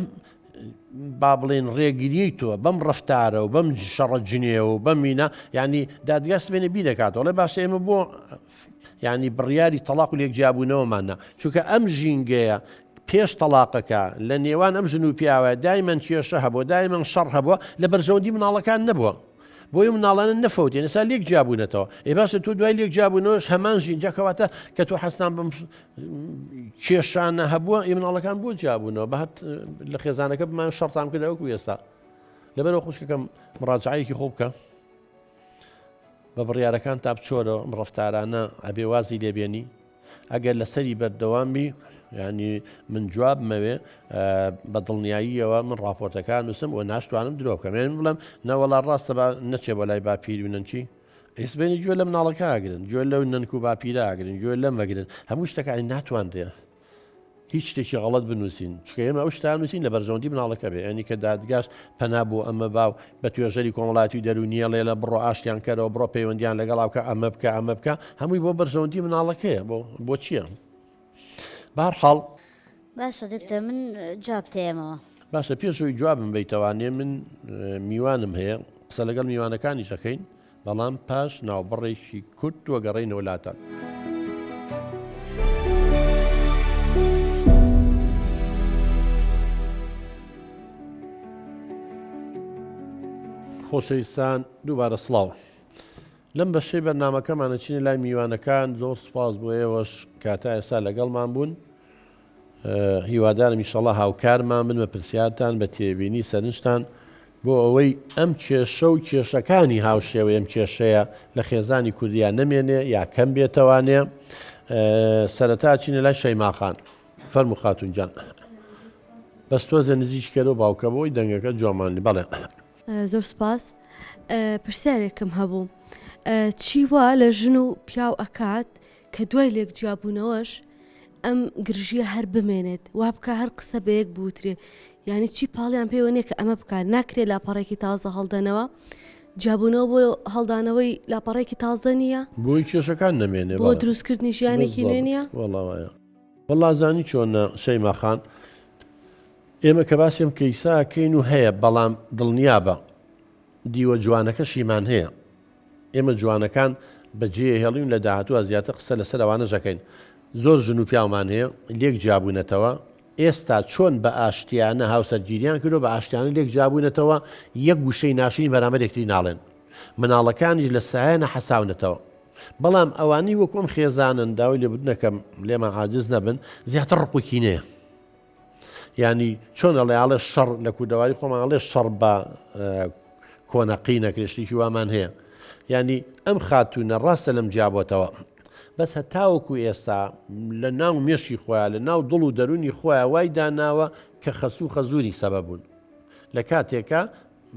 با بڵێن ڕێگریی تۆ بەم ڕفتارە و بەم شەڕە جنێ و بەم مینە ینی دادگا سمێنە بیرەکاتەوە ڵێ باشە ئێمە بۆ ینی بڕیاری تەلاق و لێک جیابوونەوەمانە چونکە ئەم ژینگەیە پێش تەلاقەکە لە نێوان ئەم ژن و پیاوە دایمەن کێشە هەبوو دایمەن شەڕ هەبووە لە بەرژەوەندی مناڵەکان نەبووە بۆیە مناڵانە نەفەوتێن ئێستا لێک جیابوونەتەوە ئێ باشە تۆ دوای لێک جیابوونەوەش هەمان ژین جا کەواتە کە تۆ حەستان بەم کێشانە هەبووە ئی مناڵەکان بۆ جیابوونەوە بە هەر لە خێزانەکە بمان شەڕتان کرد وەکو ئێستا لەبەرەوە خوشکەکەم مڕاجعەیەکی خۆ بکە بە بڕیارەکان تا بچۆرەوە ئەم ڕەفتارانە ئەبێ وازی لێبێنی ئەگەر لەسەری بەردەوام بی ینی من جواب مەوێ بە دڵنیاییەوە من راپۆرتەکان نووسم و ناشتوانم درۆ بکەم یعنی بڵێم نەوەڵا ڕاستە با نەچێ بۆ لای باپیر و نەنکی ئیسبێنی گوێ لە مناڵەکە ئەگرن گوێ لەو نەنک و باپیرە ئەگرن گوێ لەم ئەگرن هەموو شتەکانی ناتوانرێ هیچ شتێکی غەڵەت بنووسین چونکە ئێمە ئەو شتان نووسین لە بەرژەوەندی مناڵەکە بێ ینی کە دادگاش پەنا بۆ ئەمە باو بە توێژەری کۆمەڵاتی و دەروونیە ڵێ لە بڕۆ ئاشتیان کەرەوە بڕۆ پەیوەندیان لەگەڵ بکە ئەمە بکە ئەمە بکە هەمووی بۆ بەرژەوەندی مناڵەکەیە بۆ بۆ چییە بارحاڵ.
باشە دکتۆر من جواب تێمەوە.
باشە پێش ئەوەی جوابم بەیتەوانێ من میوانم هەیە قسە لەگەڵ میوانەکانیش ئەکەین بەڵام پاش ناوبڕێکی کورت وەگەڕێینەوە لاتان. خۆشەویستان دووبارە سڵاو. لەم بەشەی بەرنامەکەمان ئەچینە لای میوانەکان زۆر سوپاس بۆ ئێوەش کە تا ئێستا لەگەڵمان بوون هیوادارم ئیشەڵا هاوکارمان بن بە پرسیارتان بە تێبینی سەرنجتان بۆ ئەوەی ئەم کێشە و کێشەکانی هاوشێوەی ئەم کێشەیە لە خێزانی کوردیا نەمێنێ یا کەم بێتەوانێ سەرەتا چینە لای شەیماخان فەرموو خاتون جان بەس تۆزێ نزیک کەرەوە باوکە بۆی دەنگەکە جوانمان بەڵێ
زۆر سوپاس پرسیارێکم هەبوو چی وا لە ژن و پیاو ئەکات کە دوای لێک جیابوونەوەش ئەم گرژیە هەر بمێنێت وا بکە هەر قسە بە یەک بوترێ یعنی چی پاڵیان پێوە نییە کە ئەمە بکات ناکرێت لاپەڕێکی تازە هەڵدەنەوە جیابوونەوە بۆ هەڵدانەوەی لاپەڕێکی تازە نییە
بۆی کێشەکان نەمێنێ
بۆ دروستکردنی ژیانێکی نوێ نییە
وەڵا وایە وەڵا زانی چۆنە شەیما خان ئێمە کە باسی ئەم کەیسە ئەکەین و هەیە بەڵام دڵنیابە دیوە جوانەکەشیمان هەیە ئێمە جوانەکان بەجێ هێڵین لە داهاتووە زیاتر قسە لەسەر ئەوانەش ئەکەین زۆر ژن و پیاومان هەیە لێک جیابوونەتەوە ئێستا چۆن بە ئاشتیانە هاوسەرگیریان کردو بە ئاشتیانە لێک جیابوونەتەوە یەک وشەی ناشرین بەرامبەر یەکتری ناڵێن مناڵەکانیش لە سایەنە حەساونەتەوە بەڵام ئەوانەی وەکو ئەم خێزانەن داوای لێبوردن ئەکەم لێمان عاجز نەبن زیاتر ڕق و کینەیە یانی چۆن ئەڵێ ئاڵێ شەڕ لە کوردەواری خۆمان ئەڵێ شەڕ بە کۆنەقی نەکرێ شتێکی وامان هەیە یانی ئەم خاتوونە ڕاستە لەم جیابۆتەوە بەس هەتاوەکو ئێستا لە ناو مێشکی خۆیان لە ناو دڵ و دەرونی خۆیان وای داناوە کە خەسوو خەزوری سەبە بوون لە کاتێکە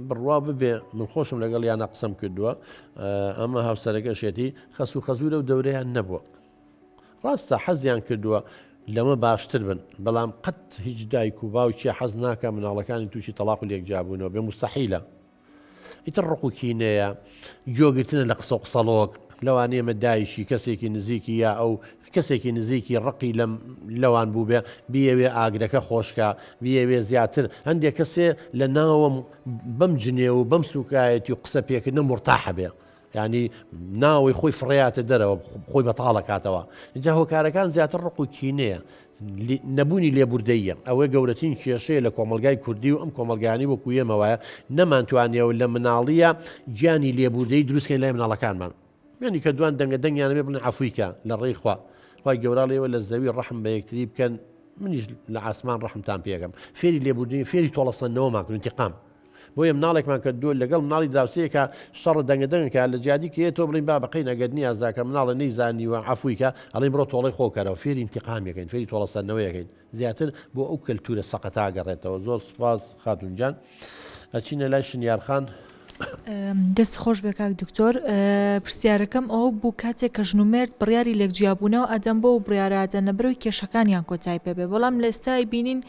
بڕوا ببێ من خۆشم لەگەڵ یانە قسەم کردووە ئەمە هاوسەرەکەشێتی خەسوو خەزورە و دەورەیان نەبووە ڕاستە حەزیان کردووە لەمە باشتر بن بەڵام قەت هیچ دایک و باوکێ حەز ناکە مناڵەکانی تووشی تەلاق و لێکجیابوونەوە بێ مستحیلە ئیتر ڕق و کینەیە گوێگرتنە لە قسە و قسەڵۆک لەوانەیە مە دایکی کەسێکی نزیکی یا ئەو کەسێکی نزیکی ڕقی لەم لەوان بوو بێ بیەوێ ئاگرەکە خۆشکە بیەوێ زیاتر هەندێک کەسێ لە ناوەم بەم جنێو و بەم سوکایەتی و قسە پێکردنە مرتاحە بێ یانی ناوەوەی خۆی فڕێیاتە دەرەوە خۆی بەتاڵ ئەکاتەوە جا هۆکارەکان زیاتر ڕق و کینەیە نەبوونی لێبوردەییە ئەوەی گەورەترین کێشەیە لە کۆمەلگای کوردی و ئەم کۆمەلگانی وەکو ئێمە وایە نەمانتوانیەوە لە مناڵیە گیانی لێبوردەی دروستکەین لای مناڵەکانمان یعنی کە دوان دەنگە دەنگیان بێ بڵێن عەفوی کە لە ڕێی خوا خوای گەورە لێوە لە زەوی ڕەحم بە یەکتری بکەن منیش لە ئاسمان ڕەحمتان پێگەم فێری لێبوردنی فێری تۆڵەسەندنەوەمان کردن انتقام بۆیە مناڵێکمان کە دوو لەگەڵ مناڵی دراوسێیەکا شەڕ دەنگە دەنگەکە لە جیاتی کە تۆ بڵین بابە قەی نەگەت نیازاکە مناڵە نەیزانیوە عەفوی کە ئەڵێن بڕۆ تۆڵەی خۆ کەرەوە فێری انتقام یەکەین فێری تۆڵەسەندنەوەیەکەین زیاتر بۆ ئەو کەلتورە سەقەتا گەڕێتەوە زۆر سوپاس خاتون جان ئەچینە لای شنیار خان.
دەست خۆش بێ کاک دکتۆر پرسیارەکەم ئەوە بوو کاتێک کە ژن و مێرد بڕیاری لێک جیابوونەوە ئەدەن بۆ ئەو بڕیارە ئەدەن لەبەرئەوەی کێشەکانیان کۆتای پێ بێ بەڵام لە ئێستا ئەیبینین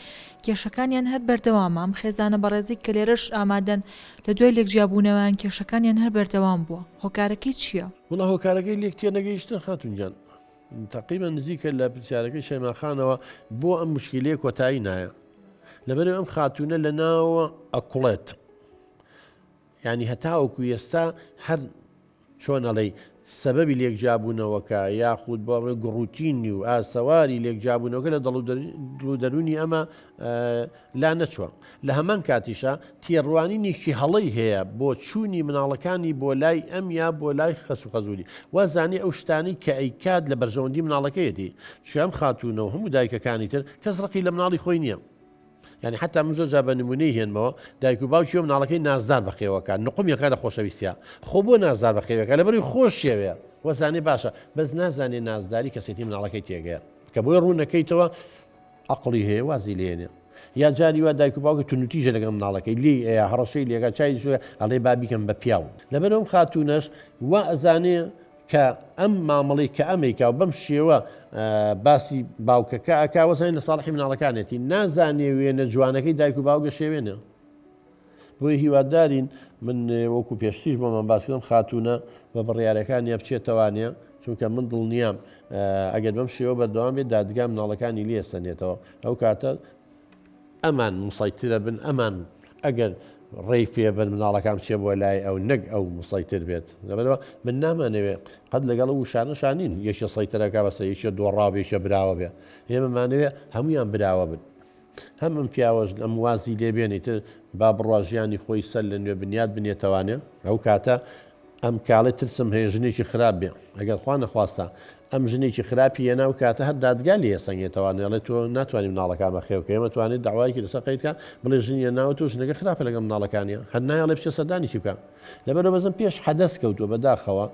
کێشەکانیان هەر بەردەوامە، ئەم خێزانە بەڕێزەی کە لێرەش ئامادەن لە دوای لێکجیابوونەوەیان کێشەکانیان هەر بەردەوام بووە، هۆکارەکەی چییە؟
وەڵا هۆکارەکەی لێک تێنەگەیشتن خاتوون گیان. تەقریبەن نزیکە لە پرسیارەکەی شەیما خانەوە بۆ ئەم موشکیلەیە کۆتایی نایە؟ لەبەرئەوەی ئەم خاتوونە لە ناوەوە ئەکوڵێت. یانی هەتاوەکو ئێستا هەر چۆن ئەڵێی سەبەبی لێکجیابوونەوەکە یاخود بۆ ئەڵێ گوڕوتینی و ئاسەواری لێکجیابوونەوەکە لە دڵ و دەروونی ئەمە لا نەچووە لە هەمان کاتیشا تێڕوانینێکی هەڵەی هەیە بۆ چوونی مناڵەکانی بۆ لای ئەم یا بۆ لای خەس و خەزوری وازانێ ئەو شتانەی کە ئەیکات لە بەرژەوەندی مناڵەکەیەتی چونکە ئەم خاتوونە و هەموو دایکەکانی تر کەس ڕقی لە مناڵی خۆی نییە یانی حەتا من زۆر جار بە نمونەی هێنمەوە دایک و باوکی و مناڵەکەی نازدار بەخێوەکە نقومیەکە لە خۆشەویستیا خۆ بۆ نازدار بەخێوەکە لەبەروی خۆشیەوێ وەزانێ باشە بەس نازانێ نازداری کەسێتی مناڵەکەی تێگەیە کە بۆی ڕوونەکەیتەوە عقڵی هەیە وازی لێنێ یا جاری وا دایک و باوکی توندوتیژە لەگەڵ مناڵەکەی لێی ئەیا هەڕەشەی لێگا چای سوورە ئەڵێ با بیکەم بە پیاو لەبەر ئەم خاتوونەش وا ئەزانێ کە ئەم مامەڵەی کە ئەمەیکا و بەم شێوە باسی باوکەکە ئەکا وەزانێ لە ساڵحی مناڵەکانێتی نازانێ وێنە جوانەکەی دایک و باوکە شێوێنە بۆیە هیوادارین من وەکو پێشتریش بۆمان باس کردم خاتوونە بە بڕیارەکانیا بچێتەوانێ. چونکە من دڵنیام ئەگەر بەم شێوە بەردەوام بێت دادگا مناڵەکانی لێ سەنێتەوە ئەو کاتە ئەمان مسەیترە بن ئەمان ئەگەر ڕێی پێ بن مناڵەکان بچێ بۆ لای ئەو نەک ئەو مسەیتر بێت لەبەرەوە من نامانەوێ قەت لەگەڵ ئەو وشانە شانین یەکێ سەیتەرەکە بەسە یەکێ دۆڕاو بێ یەکێ براوە بێ ئێمەمانەوێ هەمویان براوە بن هەم ئەم پیاوەش ئەم وازی لێ بێنی تر با بڕوا ژیانی خۆی سەر لە نوێ بنیات بنێتەوانێ ئەو کاتە ئەم کاڵێ ترسم هەیە ژنێکی خراپ بێ ئەگەر خوا نەخواستە ئەم ژنێکی خراپی هێنا و کاتە هەر دادگا لێ سەنگێتەوانێ ئەڵێ تۆ ناتوانانی مناڵەکان بەخێو کە ئێمە توانێت داوایەکی لەسەر قەید کە بڵێ ژنی هێناوە تۆ ژنەکە خراپە لەگەڵ مناڵەکانیە هەر نایەڵێ بچێ سەردانی چی بکە لەبەرەوە بەزم پێش حەدەس کەوتووە بەداخەوە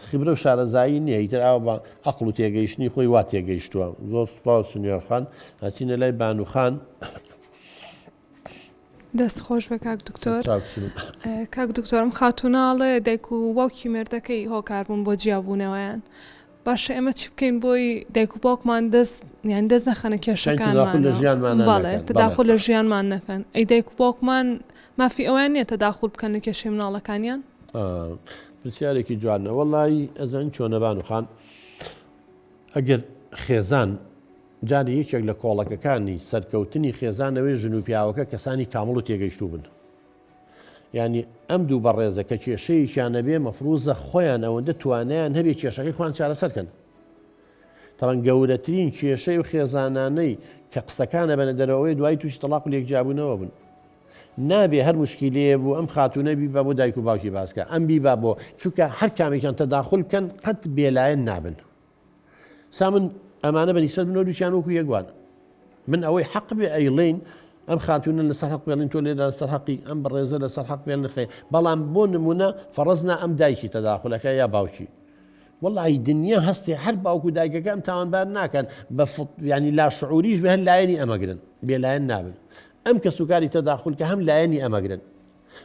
خبرە و شارەزایی نییە ئیتر ئاوا بە عەقڵ و تێگەیشتنی خۆی وا تێگەیشتووە زۆر سوپاس سنیۆر خان ئەچینە لای بانو خان.
دەست خۆش بێ کاک دکتۆر کاک دکتۆرم خاتوونە ئەڵێ دایک و باوکی مێردەکەی هۆکار بوون بۆ جیابوونەوەیان باشە ئێمە چی بکەین بۆی دایک و باوکمان دەست یان دەست نەخەنە کێشەکانمان بەڵێ تەداخل لە ژیانمان نەکەن ئەی دایک و باوکمان مافی ئەویان نییە تەداخل بکەن لە کێشەی مناڵەکانیان؟
پرسیارێکی جوانە وەڵی ئەزانی چۆنە بانو خان ئەگەر خێزان جاری یەکێک لە کۆڵەکەکانی سەرکەوتنی خێزانەوەی ژن و پیاوەکە کەسانی کامڵ و تێگەیشتوو بن یانی ئەم دوو بەڕێزە کە کێشەیەکیان نەبێ مەفروزە خۆیان ئەوەندە توانیان هەبێ کێشەکەی خۆیان چارەسەر کەن تەوان گەورەترین کێشەی و خێزانانەی کە قسەکانە بەنە دەرەوەی دوای تووشی تەڵاق و لێکجیابوونەوە بن نابێ هەر مشکیلەیە بوو ئەم خاتوونە بیبا بۆ دایک و باوکی باسکە ئەم بیبا بۆ چونکە هەر کامێکیان تەداخل بکەن قەت بێلایەن نابن سا من ئەمانە بە نیسبەت منەوە دووکیان وەکو یەک وان. من ئەوەی حەق بێ ئەیڵێین ئەم خاتوونە لەسەر حەق بێڵین تۆ لێرە لەسەر حەقی ئەم بەڕێزە لەسەر حەق بێن خێ بەڵام بۆ نمونە فەڕزنا ئەم دایکی تەداخلەکە یا باوکی وەڵی دنیا هەستێ هەر باوک و دایکەکە ئەم تاوانبار ناکەن بە ینی لا شعوریش بە هەر لایەنی ئەمەگرن بێلایەن نابن ئەم کەسوکاری تەداخل کە هەم لایەنی ئەمەگرن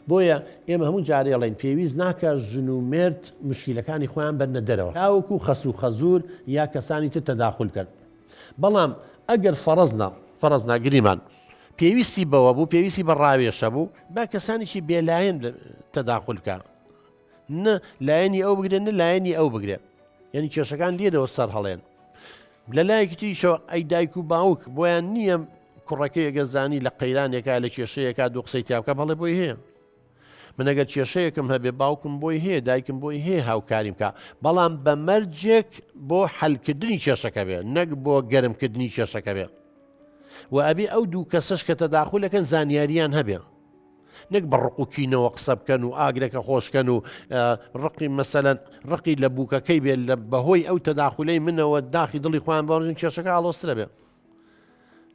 بۆیە ئێمە هەموو جارێ ئەڵێین پێویست ناکا ژن و مێرد مشکیلەکانی خۆیان بەرنە دەرەوە تاوەکو خەسوو خەزوور یا کەسانی تر تەداخول بکەن بەڵام ئەگەر فەڕەزنا فەڕەزنا گریمان پێویستی بەوە بوو پێویستی بە ڕاوێژ هەبوو با کەسانێکی بێلایەن تەداخول بکە نە لایەنی ئەو بگرێ نە لایەنی ئەو بگرێ یعنی کێشەکان لێرەوە سەر هەڵێن لە لایەکی تریشەوە ئەی دایک و باوک بۆیان نییە کوڕەکەی ئەگەر زانی لە قەیرانێکا لە کێشەیەکا دوو قسەی تیا بکە بەڵێ بۆی هەیە من ئەگەر کێشەیەکم هەبێ باوکم بۆی هەیە دایکم بۆی هەیە هاوکاریم کا بەڵام بە مەرجێک بۆ حەلکردنی کێشەکە بێ نەک بۆ گەرمکردنی کێشەکە بێ و ئەبێ ئەو دوو کەسەش کە تەداخولەکەن زانیاریان هەبێ نەک بە ڕق و کینەوە قسە بکەن و ئاگرەکە خۆشکەن و ڕقی مەسەلەن ڕقی لە بووکەکەی بێت لە بەهۆی ئەو تەداخولەی منەوە داخی دڵی خۆیان بەڕژن کێشەکە ئاڵۆزترە بێ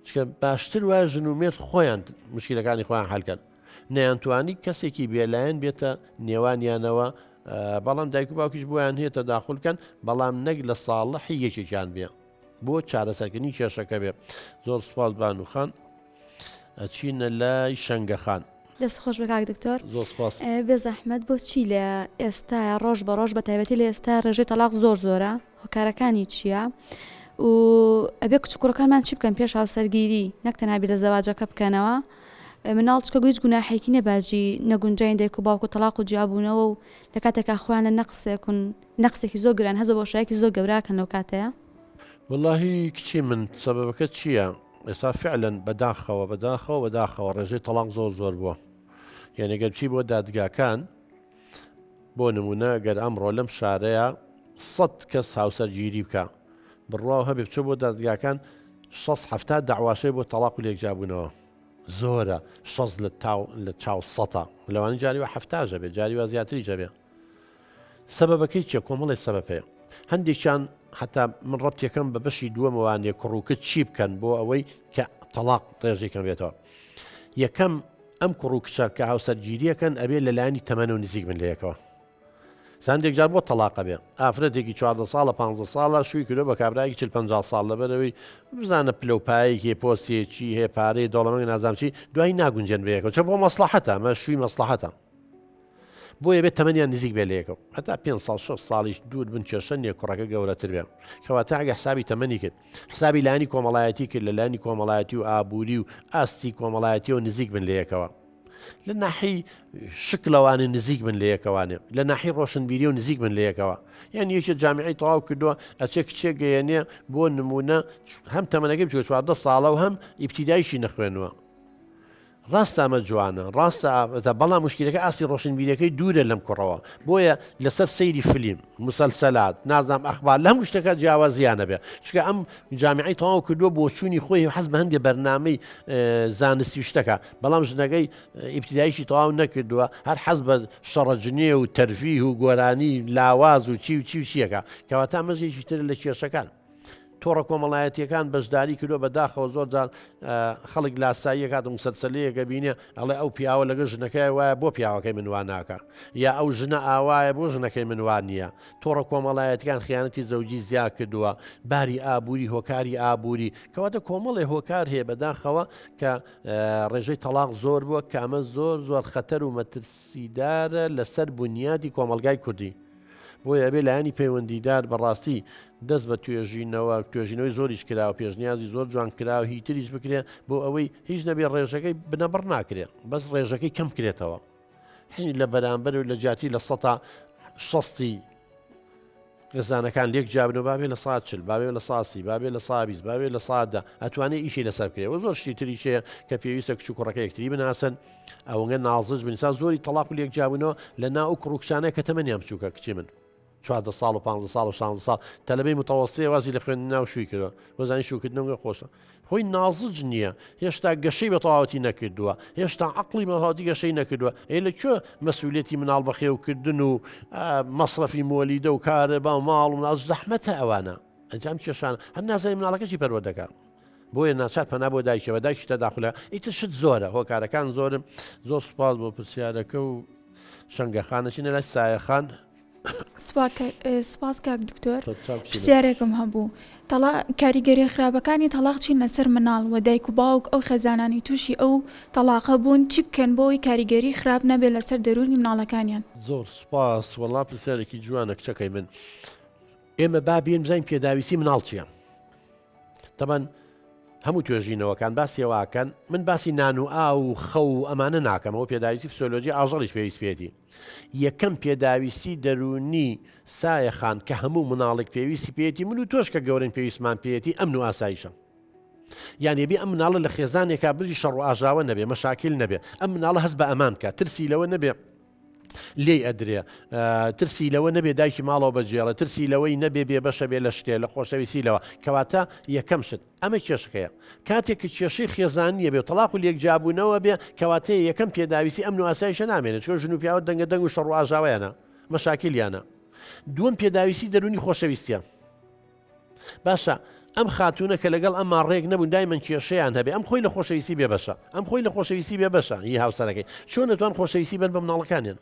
چکە باشتر وایە ژن و مێرد خۆیان مشکلەکانی خۆیان حلکەن نەیانتوانی کەسێکی بێلایەن بێتە نێوانیانەوە بەڵام دایک و باوکیش بۆیان هەیە تەداخل بکەن بەڵام نەک لە ساڵحی یەکێکیان بێ بۆ چارەسەرکردنی کێشەکە بێ زۆر سوپاس بانوخان ئەچینە لای شەنگە خان.
دەست خۆش بێ کاک دکتۆر.
زۆر سپاس.
بێ زەحمەت بۆچی لە ئێستایا ڕۆژ بە ڕۆژ بە تایبەتی لە ئێستا ڕێژەی تەلاق زۆر زۆرە هۆکارەکانی چییە؟ و ئەبێ کچ و کوڕەکانمان چی بکەن پێش هاوسەرگیری نەک تەنها بیر لە زەواجەکە بکەنەوە مناڵ چکە هیچ گوناحێکی نیە باجی نەگونجاین دایک و باوک و تەلاق و جیابوونەوە و لە کاتێکا خۆیان لە نەقسێکن نەقسێکی زۆر گران هەزە بۆشایەکی زۆر گەوراکەن لەو کاتەیە.
وەڵاهی کچی من سەبەبەکە چییە؟ ئێستا فعلەن بەداخەوە بەداخەوە بەداخەوە ڕێژەی تەڵاق زۆر زۆر بووە یعنی گەر بچی بۆ دادگاکان بۆ نمونە گەر ئەمڕۆ لەم شارەیە سە کەس هاوسەرگیری بکە بڕواو هەبێ بچۆ بۆ دادگاکان 6 ه داواشەی بۆ تەڵاق و لێکجابوونەوە زۆرە شەز لە تاو لە چاو سەتا لەوانی جاری وە هەفتاژە بێ جاری وا زیاتری جەبێ سەبەبەکەی چیە؟ کۆمەڵێ سەبەب هەیە هەندێکیان حتا من ڕەبتێکەم بە بەشی دووەمەوانێ کوڕ و کچ چی بکەن بۆ ئەوەی کە تەڵاق ڕێژەی کەم بێتەوە یەکەم ئەم کوڕ و کچە کە هاوسەرگیریەکەن ئەبێ لە لایەنی تەمەن و نزیک بن لە یەکەوە هەندێک جار بۆ تەلاقە بێ ئافرەتێکی 14 ساڵە 15 ساڵە شووی کردو بە کابراایکی 40 50 ساڵ لەبەرەوەی بزانە پلە و پایەکی پۆستێکی هەیە پارەی دەوڵەمەنگ نازانم چی دوایی ناگونجێن بە یەکەوە چە بۆ مەسڵەحەتە ئەمە شووی مەسڵەحەتە بۆیە بێت تەمەنیان نزیک بێت لەیەکەوە هەتا پێ ساڵ شەش ساڵیش دوور بن کێشە نییە کوڕەکە گەورەتر بێ کەواتە ئەگە حسابی تەمەنی کرد حسابی لانی کۆمەڵایەتی کرد لە لانی کۆمەڵایەتی و ئابووری و ئاستی کۆمەڵایەتی و نزیک بن لەیەکەوە. لە ناحی شکلەوانێ نزیک بن لە یەکەوانێ لە ناحی ڕۆشنبیری و نزیک بن لە یەکەوە یان یەکێ جامیعی تەواو کردووە ئەچێ کچێک گەیەنێ بۆ نمونە هەم تەمەنەکەی بچووە 14 ساڵە و هەم ئیبتیدایشی نەخوێنوە ڕاستە ئەمە جوانە ڕاستە ئافرەتە بەڵام مشکلەکە ئاستی ڕۆشنبیریەکەی دوورە لەم کوڕەوە بۆیە لەسەر سەیری فلیم مسلسلات نازام ئەخبار لە هەموو شتەکە جیاوازیانە بێ چونکە ئەم جامیعی تەواو کردووە بۆچوونی خۆی حەز بە هەندێ بەرنامەی زانستی شتەکە بەڵام ژنەکەی ئیبتیدایشی تەواو نەکردووە هەر حەز بە شەڕە جنێ و تەرفیه و گۆرانی لاواز و چی و چی و چیەکە کەواتە ئەمەش یەکی تر لە کێشەکان. تۆڕە کۆمەڵایەتیەکان بەشداری کردوە بە داخەوە زۆر جار خەڵک لاساییە کات مسەلسەلەیەکە بینێ ئەڵێ ئەو پیاوە لەگە ژنەکەی وایە بۆ پیاوەکەی من وا ناکە یا ئەو ژنە ئاوایە بۆ ژنەکەی من وا نییە تۆڕە کۆمەڵایەتەکان خیانەتی زەوجی زیا کردووە باری ئابووری هۆکاری ئابووری کەواتە کۆمەڵێ هۆکار هەیە بەداخەوە کە ڕێژەی تەلاق زۆر بووە کە ئەمە زۆر زۆر خەتەر و مەترسیدارە لەسەر بنیادی کۆمەلگای کوردی. بۆیە ئەبێ لایەنی پەیوەندیدار بەڕاستی دەست بە توێژینەوە، توێژینەوەی زۆریش کراوە، پێشنیازی زۆر جوان کراوە، هی تریش بکرێ بۆ ئەوەی هیچ نەبێ ڕێژەکەی بنەبڕ ناکرێ، بەس ڕێژەکەی کەم بکرێتەوە. هی لە بەرامبەر و لە جیاتی لە سەتا شەستی خێزانەکان لێک جیابن و بابێ لە سا چل بابێ لە ساسی بابێ لە سابیست بابێ لە سادا ئەتوانێ ئیشی لەسەر بکرێ و زۆر شتی تریش هەیە کە پێویستە کچ و کوڕەکە یەکتری بناسن ئەوەنگە نازج بن سا زۆری تەڵاق و لێک جیابوونەوە لە ناو ئەو کوڕ و کچانە کە تەمەنیان بچووکە کچی من 14 ساڵ و 15 ساڵ و 16 ساڵ تەلەبەی متەوەسیە وازی لە خوێندن ناو شووی کردووە وەزانی شووکردنەوە خۆشە خۆی نازج نییە هێشتا گەشەی بە تەواوەتی نەکردووە هێشتا عقلی بەتەواوەتی گەشەی نەکردووە ئەی لە کوێ مەسئولیەتی مناڵ بەخێوکردن و مەسرەفی مۆلیدە و کارەبا و ماڵ و مناڵ زەحمەتە ئەوانە ئەنجام کێشان هەر نازانی مناڵەکەشی پەروەردەکە بۆیە ناچار پەنا بۆ دایکەوە دایکی تەداخلە ئیتر شت زۆرە هۆکارەکان زۆرن زۆر سوپاس بۆ پرسیارەکە و شەنگەخانەچینە لای سایەخان
سپاس کاک دکتۆر پرسیارێکم هەبوو تەڵا کاریگەریە خراپەکانی تەڵاق چین لەسەر مناڵ و دایک و باوک ئەو خێزانانی تووشی ئەو تەڵاقە بوون چی بکەن بۆی کاریگەری خراپ نەبێت لەسەر دەروونی مناڵەکانیان؟
زۆر سوپاس وەڵا پرسیارێکی جوانە کچەکەی من ئێمە با بێین بزانین پێداویستی مناڵ چییە تەبەن هەموو توێژینەوەکان باسی ئەوەکەن من باسی نان و ئاو و خەو و ئەمانە ناکەمەوە پێداویستی فسۆلۆجی ئاژەڵیش پێویست پێێتی یەکەم پێداویستی دەروونی سایە خان کە هەموو مناڵێک پێویستی پێیەتی من و تۆش کە گەورەین پێویستمان پێیەتی ئەمن و ئاسایشە یان یەبی ئەم مناڵە لە خێزانێکا بژی شەڕ و ئاژاوە نەبێ مەشاکیل نەبێ ئەم مناڵە هەست بە ئەمان بکە ترسی لەوە نەبێ لێی ئەدرێ ترسی لەوە نەبێ دایکی ماڵەوە بەجێڵە ترسی لەوەی نەبێ بێ بەشە بێ لە شتێ لە خۆشەویستی لەوە کەواتە یەکەم شت ئەمە کێشەکەیە کاتێک کە کێشەی خێزانیە بێ و تەڵاق و لێکجیابوونەوە بێ کەواتە یەکەم پێداویستی ئەمن و ئاسایشە نامێنێت چونکە ژن و پیاوە دەنگە دەنگ و شەڕ و ئاژاوەیانە مەشاکیلیانە دووەم پێداویستی دەروونی خۆشەویستیە باشە ئەم خاتونە کە لەگەڵ ئەما ڕێک نەبوون دایمەن کێشەیان هەبێ ئەم خۆی لە خۆشەویستی بێبەشە ئەم خۆی لە خۆشەویستی بێبەشە هی هاوسەرەکەی چۆن دەتوان خۆشەویستی بن بە مناڵەکانیان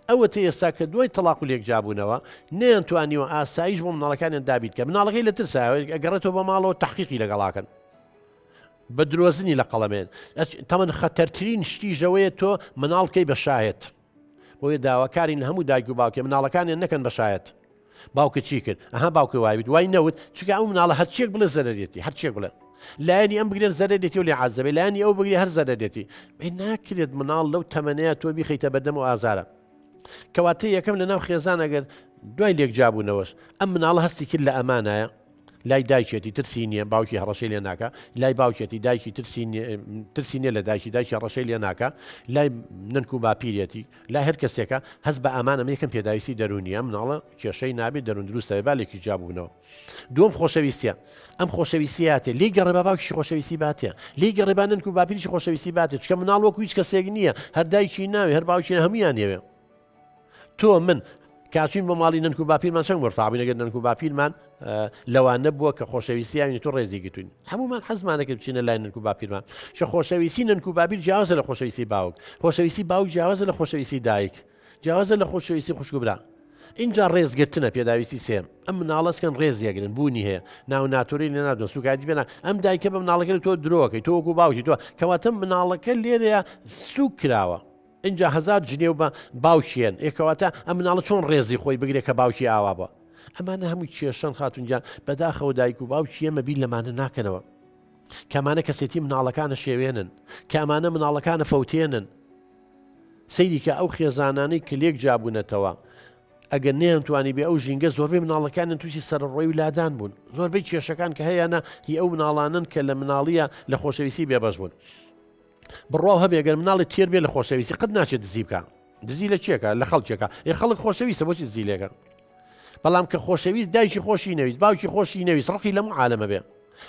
ئەوەتە ئێستا کە دوای تەڵاق و لێکجیابوونەوە نەیانتوانیوە ئاسایش بۆ مناڵەکانیان دابین کە مناڵەکەی لە ترسا ئەگەڕێتەوە بە ماڵەوە تەحقیقی لەگەڵاکەن بە درۆزنی لە قەڵەمێن تەمەن خەتەرترین شتی ژەوەیە تۆ مناڵکەی بە شایەت بۆیە داواکارین لە هەموو دایک و باوکێ مناڵەکانیان نەکەن بە شایەت باوکە چی کرد ئەها باوکە وایوت وای نەوت چونکە ئەو مناڵە هەرچیەک بڵێ زەرەرێتی هەرچیەک بڵێ لایەنی ئەم بگرێن زەرەرێتی و لێ عازەبێ لایەنی ئەو بگری هەر زەرەرێتی ئەی ناکرێت مناڵ لەو تەمەنەیە تۆ بیخەیتە بەردەم و ئازارە کەواتە یەکەم لە ناو خێزان ئەگەر دوای لێکجیابوونەوەش ئەم مناڵە هەستی کرد لە ئەمانایە لای دایکێتی ترسی نییە باوکی هەڕەشەی لێ ناکە لای باوکێتی دایکی ترسی ترسی نییە لە دایکی دایکی هەڕەشەی لێ ناکە لای نەنک و باپیرێتی لای هەر کەسێکە هەست بە ئامانە یەکەم پێداویستی دەروونیە مناڵە کێشەی نابێت دەروون دروستە با لێکی جیابوونەوە دووەم خۆشەویستیە ئەم خۆشەویستیاتێ لی گەڕێ بە باوکی خۆشەویستی باتێ لی گەڕێ با نەنک و باپیریشی خۆشەویستی باتێ چکە مناڵ وەکو هیچ کەسێک نییە هەر دایکی ناوێ هەر باوکی هەمویان یەوێ تۆ من کاچین بۆ ماڵی نەنک و باپیرمان چەند مورتاح بووین ئەگەر نەنک و باپیرمان لەوانە بووە کە خۆشەویستیان تۆ ڕێزی گرتوین هەمومان حەزمانەکە بچینە لای نەنک و باپیرمان شە خۆشەویستی نەنک و باپیر جیاوازە لە خۆشەویستی باوک خۆشەویستی باوک جیاوازە لە خۆشەویستی دایک جیاوازە لە خۆشەویستی خوشک و برا اینجا ڕێزگرتنە پێداویستی سێم ئەم مناڵەسکەن ڕێز یەگرن بوونی هەیە ناو ناتۆری لێ نادۆ سوکایەتی پێ ئەم دایکە بە مناڵەکە تۆ درۆکەی تۆ وەکو باوکی تۆ کەواتە مناڵەکە لێرەیە سوک کراوە ئینجا هەزار جنێو بە باوکیەن ئێ کەواتە ئەم مناڵە چۆن ڕێزی خۆی بگرێ کە باوکی ئاوا بوە ئەمانە هەموو کێشەن خاتون گیان بەداخەوە دایک و باوکی ئێمە بیر لەمانە ناکەنەوە کەمانە کەسێتی مناڵەکانە شێوێنن کە ئەمانە مناڵەکانە فەوتێنن. سەیری کە ئەو خێزانانەی کە لێک جیابوونەتەوە ئەگەر نەیانتوانی بێ ئەو ژینگە زۆربەی مناڵەکانیان تووشی سەرەڕۆی و لادان بوون زۆربەی کێشەکان کە هەیەە هی ئەو مناڵانن کە لە مناڵیە لە خۆشەویستی بێبەش بوون بڕواو هەبێ گەر مناڵی تێر بێ لە خۆشەویستی قەت ناچێت دزی بکە دزی لە چێکە لە خەڵکێکە ئێ خەڵک خۆشەویستە بۆچی دزی لێکە بەڵام کە خۆشەویست دایکی خۆشی نەویست باوکی خۆشی نەویست ڕقی لەم عالەمە بێ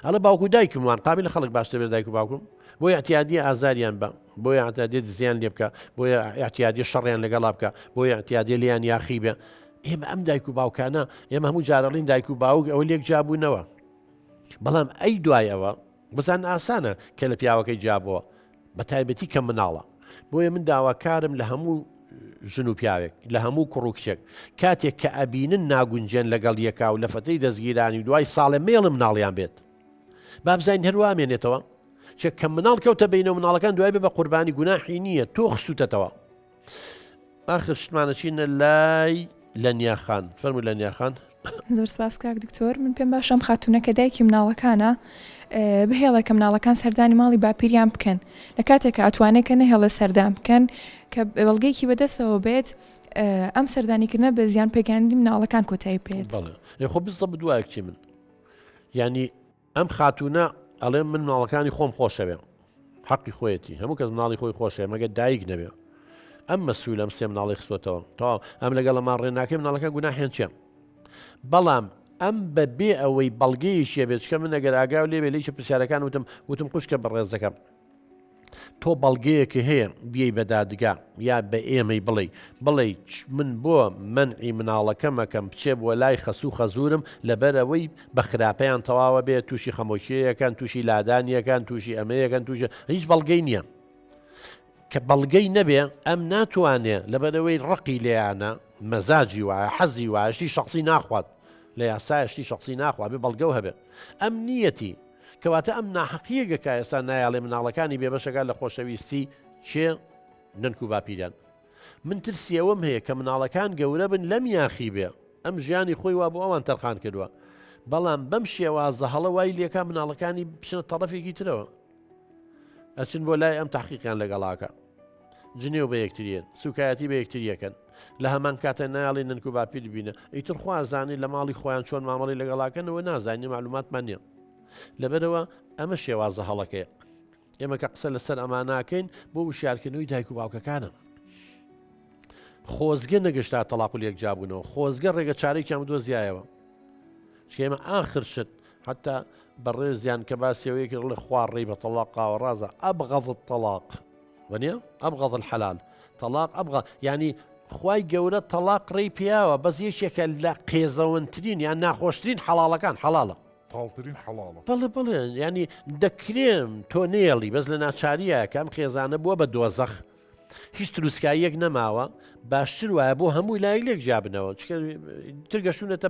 ئەڵێ باوک و دایکم وان قابل خەڵک باشتر بێ دایک و باوکم بۆ اعتیادی ئازاریان بە بۆ اعتیادی دزیان لێ بکە بۆ اعتیادی شەڕیان لەگەڵا بکە بۆ اعتیادی لیان یاخی بێ ئێمە ئەم دایک و باوکانە ئێمە هەموو جارەڵین دایک و باوک ئەوە لێک جیابوونەوە بەڵام ئەی دوای ئەوە بزان ئاسانە کە لە پیاوەکەی جیابەوە بە تایبەتی کە مناڵە بۆیە من داواکارم لە هەموو ژن و پیاوێک لە هەموو کوڕ و کچێک کاتێک کە ئەبینن ناگونجێن لەگەڵ یەکا و لە فەتەی دەستگیرانی و دوای ساڵێ مێڵ مناڵیان بێت با بزانین هەروا مێنێتەوە چێ کە مناڵ کەوتە بینەوە مناڵەکان دوای بێ بە قوربانی گوناحی نییە تۆ خستوتەتەوە ئاخر شتمانە چینە لای لەنیا خان فەرموو لەنیا خان.
زۆر سپاس کاک دکتۆر من پێم باشە ئەم خاتوونە کە دایکی مناڵەکانە بهێڵێ کە مناڵەکان سەردانی ماڵی باپیریان بکەن لە کاتێک کە ئەتوانێت کە نەهێڵێ سەردان بکەن کە بەڵگەیەکی بەدەستەوە بێت ئەم سەردانیکردنە بە زیان پێگەیاندنی مناڵەکان کۆتایی پێت
بەڵێ خۆ بزەبت دوایە کچی من یعنی ئەم خاتوونە ئەڵێ من مناڵەکانی خۆم خۆشەوێ حەقی خۆیەتی هەموو کەس مناڵی خۆی خۆشەوێ مەگەر دایک نەبێ ئەم مەسوولە ئەم سێ مناڵی خستۆتەوە تەواو ئەم لەگەڵ ئەمان ڕێ ناکەی مناڵەکە گوناحیان چیە بەڵام ئەم بە بێ ئەوەی بەڵگەیەکی بێت چکە من ئەگەر ئاگاو لێ بێ لێکی پرسیارەکان وتم وتم خوشکە بەڕێزەکەم تۆ بەڵگەیەکی هەیە بیەی بە دادگا یا بە ئێمەی بڵێی بڵێی من بۆ مەنعی مناڵەکەمەکەم بچێ بۆ لای خەسوو خەزورم لەبەرئەوەی بە خراپەیان تەواوە بێ تووشی خەمۆکیەکەن تووشی لادانیەکەن تووشی ئەمەیەکەن تووشی هیچ بەڵگەی نییە کە بەڵگەی نەبێ ئەم ناتوانێ لەبەرئەوەی ڕقی لێیانە مەزاجی وایە حەزی وایە شتی شخصی ناخوات لە یاسایە شتی شخصی ناخوا بێ بەڵگەو هەبێ ئەم نیەتی کەواتە ئەم ناحەقیەگە کە ئێستا نایەڵێ مناڵەکانی بێبەشەکە لە خۆشەویستی کێ نەنک و باپیران من ترسی ئەوەم هەیە کە مناڵەکان گەورە بن لەم یاخی بێ ئەم ژیانی خۆی وا بۆ ئەوان تەرخان کردووە بەڵام بەم شێوازە هەڵە وای لێکا مناڵەکانی بچنە تەڕەفێکی ترەوە ئەچن بۆ لای ئەم تحقیقیان لەگەڵاکە جنێو بە یەکتریێن سوکایەتی بە یەکتریەکەن لە هەمان کاتە ناڵی نەنک و باپیر بینە ئیتر خوازانانی لە ماڵی خۆیان چۆن مامەڵی لەگەڵاکەنەوە نازانین معلوماتمان نییە لەبەرەوە ئەمە شێوازە هەڵەکەیە ئێمە کە قسە لەسەر ئەما ناکەین بۆ وشارکردنەوەی دایک و باوکەکانە خۆزگە نەگەشتا تەلاق و لێکجابوونەوە خۆزگە ڕێگە چارێکیان دۆزیایەوە چکە ئێمە ئاخر شت حتا بەڕێزیان کە باسیەوەیەکی ڵێ خوا ڕێی بە تەڵاق قاوە ڕازە ئەبغەض الطلاق وەنیە ئەبغەض الحلال تەلاق ئەبغە یعنی خوای گەورە تەلاق ڕێی پیاوە بەس یەکێکە لە قێزەونترین یان ناخۆشترین حەڵاڵەکان حەڵاڵە
تاڵترین حەڵاڵە.
بەڵێ بەڵێ ینی دەکرێم تۆ نێڵی بەس لە ناچاریە کە ئەم خێزانە بووە بە دۆزەخ هیچ تروسکاییەک نەماوە باشتر وایە بۆ هەموو لایەک لێک جیابنەوە چکە تر گەشتونەتە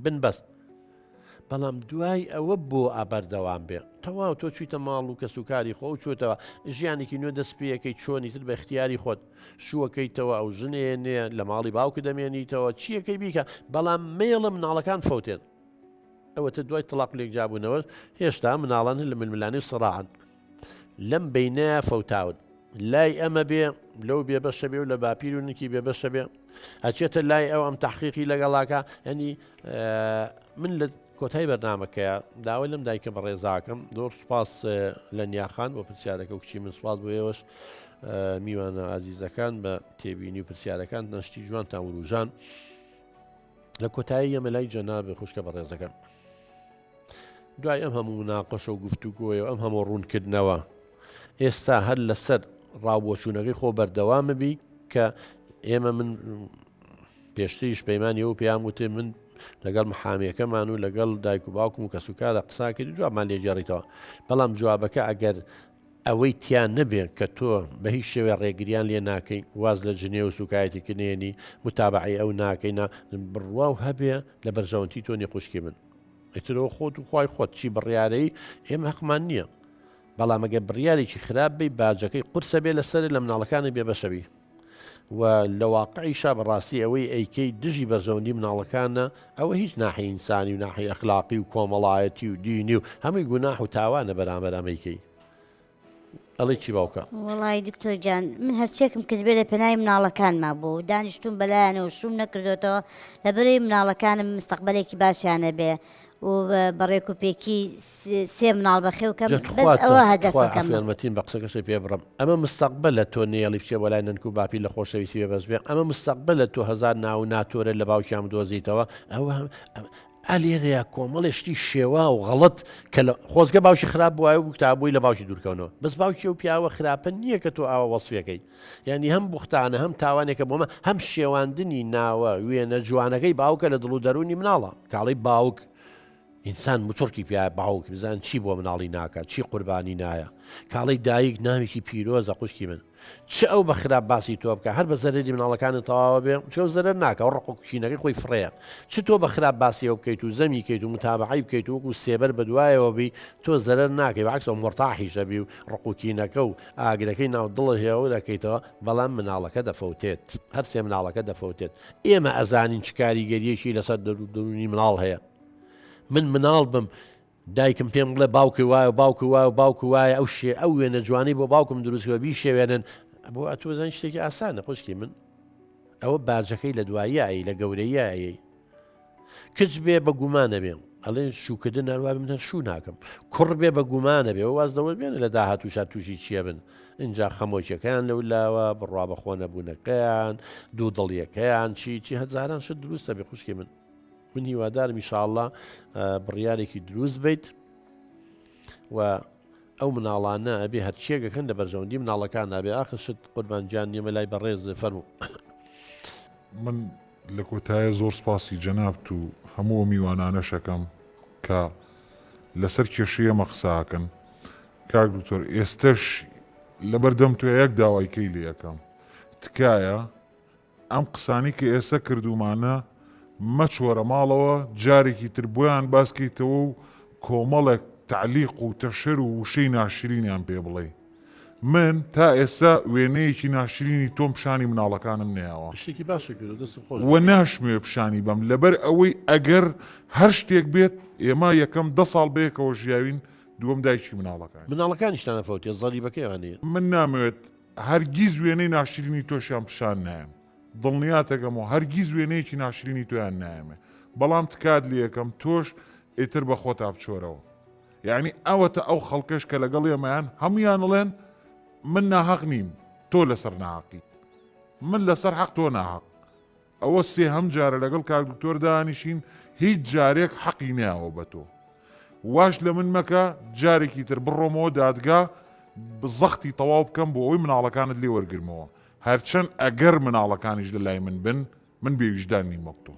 بنبەست بەڵام دوای ئەوە بۆ ئابەردەوام بێ تەواو تۆ چیتە ماڵ و کەسوکاری خۆ و چۆتەوە ژیانێکی نوێ دەست پێەکەی چۆنی تر بە اختیاری خۆت شووەکەیتەوە ئەو ژنێنێ لە ماڵی باوکە دەمێنیتەوە چیەکەی بیکە بەڵام مێڵە مناڵەکان فەوتێن ئەوەتە دوای تەڵاق لێکجیابوونەوە هێشتا مناڵان لە ململانێ و سەڕاعن لەم بینەیە فەوتاون لای ئەمە بێ لەو بێ بەشە بێ و لە باپیر و نکی بێ بەشە بێ ئەچێتە لای ئەو ئەم تحقیقی لەگەڵاکە ینی من لە کۆتای بەرنمەکەیە داوای لەم دایکە بەڕێزاکەم زۆر سوپاس لە نیاخان بۆ پرسیارەکە و کچی من سوپاس بۆ ئێوەش میوانە ئازیزەکان بە تێبینی و پرسیارەکان نەشتی جوانتان وروژان لە کۆتایی ئەمە لای جەنابێ خوشکە بەڕێزەکەم دوای ئەم هەموو مناقەشە و گفتوگۆیە و ئەم هەموو ڕوونکردنەوە ئێستا هەر لەسەر ڕاوبۆچوونەکەی خۆ بەردەوامە بی کە ئێمە من پێشتریش پەیمانی ئەو پێیان وتێ من لەگەڵ محامیەکەمان و لەگەڵ دایک و باوکم و کەسوکارە قسا کرد جوابمان لێگەڕیتەوە بەڵام جوابەکە ئەگەر ئەوەی تیا نەبێ کە تۆ بە هیچ شێوەیە ڕێگریان لێ ناکەی، واز لە جنێو و سوکایەتی کردنێنی، متابەعەی ئەو ناکەی نا، بڕواو هەبێ لە بەرژەوەندی تۆ نیە خوشکی من. ئیتر ئەوە خۆت و خوای خۆت چی بڕیارەی ئێمە هەقمان نیە. بەڵام ئەگەر بڕیارێکی خراپ بەی باجەکەی قورسە بێ لەسەرت لە مناڵەکانت بێ بەشە بی. و لە واقعیشا بەڕاستی ئەوەی ئەیکەی دژی بەرژەوەندی مناڵەکانە ئەوە هیچ ناحی ئینسانی و ناحی ئەخلاقی و کۆمەڵایەتی و دینی و هەمووی گوناح و تاوانە بەرامبەر ئەمەیکەی. ئەڵێی چی باوکە؟
وەڵایی دکتۆر گیان من هەرچیەکم کردبێ لە پێناوی مناڵەکانما بووە و دانیشتووم بەلایانەوە شووم نەکردۆتەوە لەبەرئەوەی مناڵەکانم مستەقبەلێکی باشیان هەبێ و بە ڕێک و پێکی سێ مناڵ بەخێو کەم
جا
بەس
تخوا
ئەوە
تخوا
هەدەفەکەمە.
عەفویان مەتین بە قسەکەشت پێ بڕم ئەمە مستەقبەلە تۆ نەیەڵی بچێ بۆ لای نەنک و باپیر لە خۆشەویستی بێ بەس بێ ئەمە مستەقبەلە تۆ هەزار ناو و ناتۆرە لە باوکیان بدۆزیتەوە ئەوە ئا لێرەیا کۆمەڵێ شتی شێواو و غەڵەت کە لە خۆزگە باوکی خراپ بوایە و بووکتابووی لە باوکی دوورکەونەوە بەس باوکی ئەو پیاوە خراپە نییە کە تۆ ئاوا وەسفیەکەی یعنی هەم بوختانە هەم تاوانێکە بۆمە هەم شێواندنی ناوە وێنە جوانەکەی باوکە لە دڵ و دەروونی مناڵە کاڵی باوک ئینسان مچڕکی پیا باوک بزان چی بۆ مناڵی ناکە چی قوربانی نایە کاڵی دایک ناوێکی پیرۆزە قوشکی من چ ئەو بە خراپ باسی تۆ بکا هەر بە زەرەری مناڵەکانت تەواوە بێ چ ئەو زەرەر ناکا ئەو ڕق و کینەکەی خۆی فڕێیە چ تۆ بە خراپ باسی ئەو بکەیت و زەمی کەیت و متابەعەی بکەیت و وەکو سێبەر بە دوایەوە بی تۆ زەرەر ناکەی بە عەکس ئەو مورتاحیش ئەبی و ڕق و کینەکە و ئاگرەکەی ناو دڵت هێور ئەکەیتەوە بەڵام مناڵەکە دەفەوتێت هەر سێ مناڵەکە دەفەوتێت ئێمە ئەزانین چ کاریگەریەکی لەسەر دەروونی مناڵ هەیە من مناڵ بم دایکم پێم بڵێ باوکی وایە و باوکی وایە و باوکی وایە ئەو شێ ئەو وێنە جوانەی بۆ باوکم دروست کردوە بیشێوێنن بۆ ئەتوو ئەزانی شتێکی ئاسانە خوشکی من ئەوە باجەکەی لە دواییە ئەی لە گەورەیە ئەی کچ بێ بە گومانە بێ ئەڵێ شوکردن هەروە من هەر شوو ناکەم کوڕ بێ بە گومانە بێ واز لەوە بێنە لە داهاتووشا تووشی چییە بن اینجا خەمۆکیەکەیان لەو لاوە بڕوا بەخۆ نەبوونەکەیان دوو دڵیەکەیان چی چی هەزاران شت دروستە بێ خوشکی من من هیوادارم ئیشاڵڵا بڕیارێکی دروست بیت و ئەو مناڵانە ئەبێ هەرچیەکەکەن لە بەرژەوەندی مناڵەکان نابێ ئاخر شت قوربان گیان نیمە لای بەڕێز فەرموو.
من لە کۆتایە زۆر سپاسی جەنابت و هەموو ئەو میوانانەش ئەکەم کە لەسەر کێشەی ئێمە قسە ئەکەن. کاک دکتۆر ئێستەش لەبەر دەم تۆیا یەک داوای کەی لێ ئەکەم تکایە ئەم قسانەی کە ئێسە کردوومانە مەچۆرە ماڵەوە جارێکی تر بۆیان باس کەیتەوە و کۆمەڵێک تەعلیق و تەشەر و وشەی ناشرینیان پێ بڵێی. من تا ئێسە وێنەیەکی ناشرینی تۆم پیشانی مناڵەکانم نەیاوە.
شتێکی باشت کردوە دەستت خۆش
وە
بێت.
ناشمەوێ پیشانی بەم لەبەر ئەوەی ئەگەر هەر شتێک بێت ئێمە یەکەم دە ساڵ بەیەکەوە ژیاوین دووەم دایکی مناڵەکانین.
مناڵەکانیشتان ئەفەوتێ زەریبەکەی ئەوانەیە.
من نامەوێت هەرگیز وێنەی ناشرینی تۆشیان پیشان نایەم دڵنیاتەکەمەوە هەرگیز وێنەیەکی ناشرینی تۆیان نایەمێ بەڵام تکات لێکەم تۆش ئیتر بە خۆتا بچۆرەوە یعنی ئەوەتە ئەو خەڵکەش کە لەگەڵ ئێمەیان هەمویان ئەڵێن من ناهەق نیم تۆ لەسەر ناهەقیت من لەسەر حەق تۆ ناهەق ئەوە سێهەم جارە لەگەڵ کاک دکتۆر دانیشین هیچ جارێک حەقی نەیاوە بە تۆ واش لە من مەکە جارێکی تر بڕۆمەوە دادگا زەختی تەواو بکەم بۆ ئەوەی مناڵەکانت لێ وەرگرمەوە هەرچەند ئەگەر مناڵەکانیش لە لای من بن من بێویژدان نیم وەک تۆ.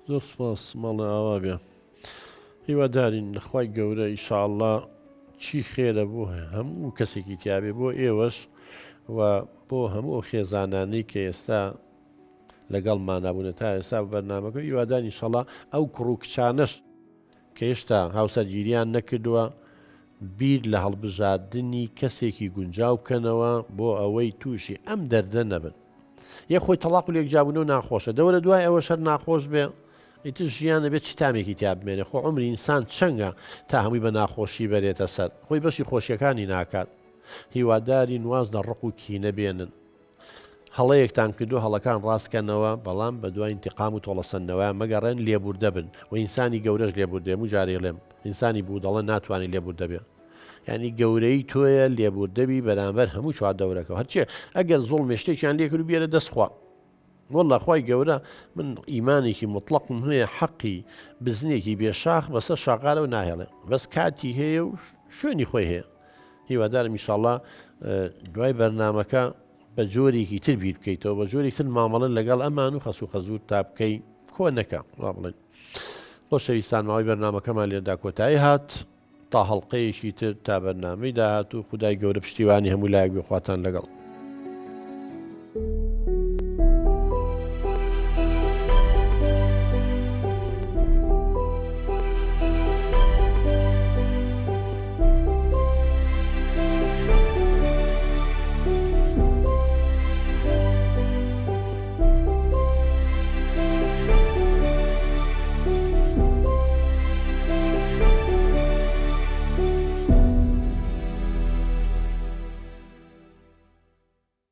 زۆر سپاس ماڵێ ئاوا بێ هیوادارین لە خوای گەورە ئیشاڵڵا چی خێرە بۆ هەموو کەسێکی تیاابێ بۆ ئێوەش و بۆ هەموو ئەو خێزانانەی کە ئێستا لەگەڵ مانابوونە تا ئێستا بەرنامەکە هیوادان ئیشەڵا ئەو کوڕ و کچانەش کە هێشتا هاوسەرگیریان نەکردووە بیر لە هەڵبژاردنی کەسێکی گونجاو بکەنەوە بۆ ئەوەی تووشی ئەم دەردە نەبن. یە خۆی تەڵاق و لێکجیابوونەوە ناخۆشە دەوەرە دوای ئەوەش هەر ناخۆش بێ ئیتر ژیان ئەبێ چ تامێکی تیا بمێنێ خۆ عومری ئینسان چەنگە تا هەمووی بە ناخۆشی بەرێتە سەر خۆی بەشی خۆشیەکانی ناکات هیوادارین واز لە ڕق و کینە بێنن هەڵەیەکتان کردو هەڵەکان ڕاستکەنەوە بەڵام بە دوای انتقام و تۆڵەسەندنەوەیان مەگەڕێن لێبوردە بن و ئینسانی گەورەش لێبوردەیە هەموو جارێ ڵێم ئینسانی بودەڵە ناتوانێت لێبوردە بێ یعنی گەورەی تۆیە لێبوردەبی بەرامبەر هەموو چوار دەورەکە هەرچێ ئەگەر زوڵمێ شتێکیان لێکرد بێرە دەست خوا والله خوای گەورە من ئیمانێکی مطلقم هەیە حەقی بزنێکی بێ شاخ بەسەر شاقارەوە ناهێڵێ بەس کاتی هەیە و شوێنی خۆی هەیە هیوادارم ئیشاڵا دوای بەرنامەکە بە جۆرێکی تر بیر بکەیتەوە بە جۆرێک تر مامەڵە لەگەڵ ئەمان و خەسو خەزور تا بکەی کۆ نەکە وا بڵێن خۆشەویستان ماوەی بەرنامەکەمان لێردا کۆتایی هات تا هەڵلقەیەکی تر تا بەرنامەی داهاتوو خودای گەورە پشتیوانی هەموو لایەک بێ خواتان لەگەڵ.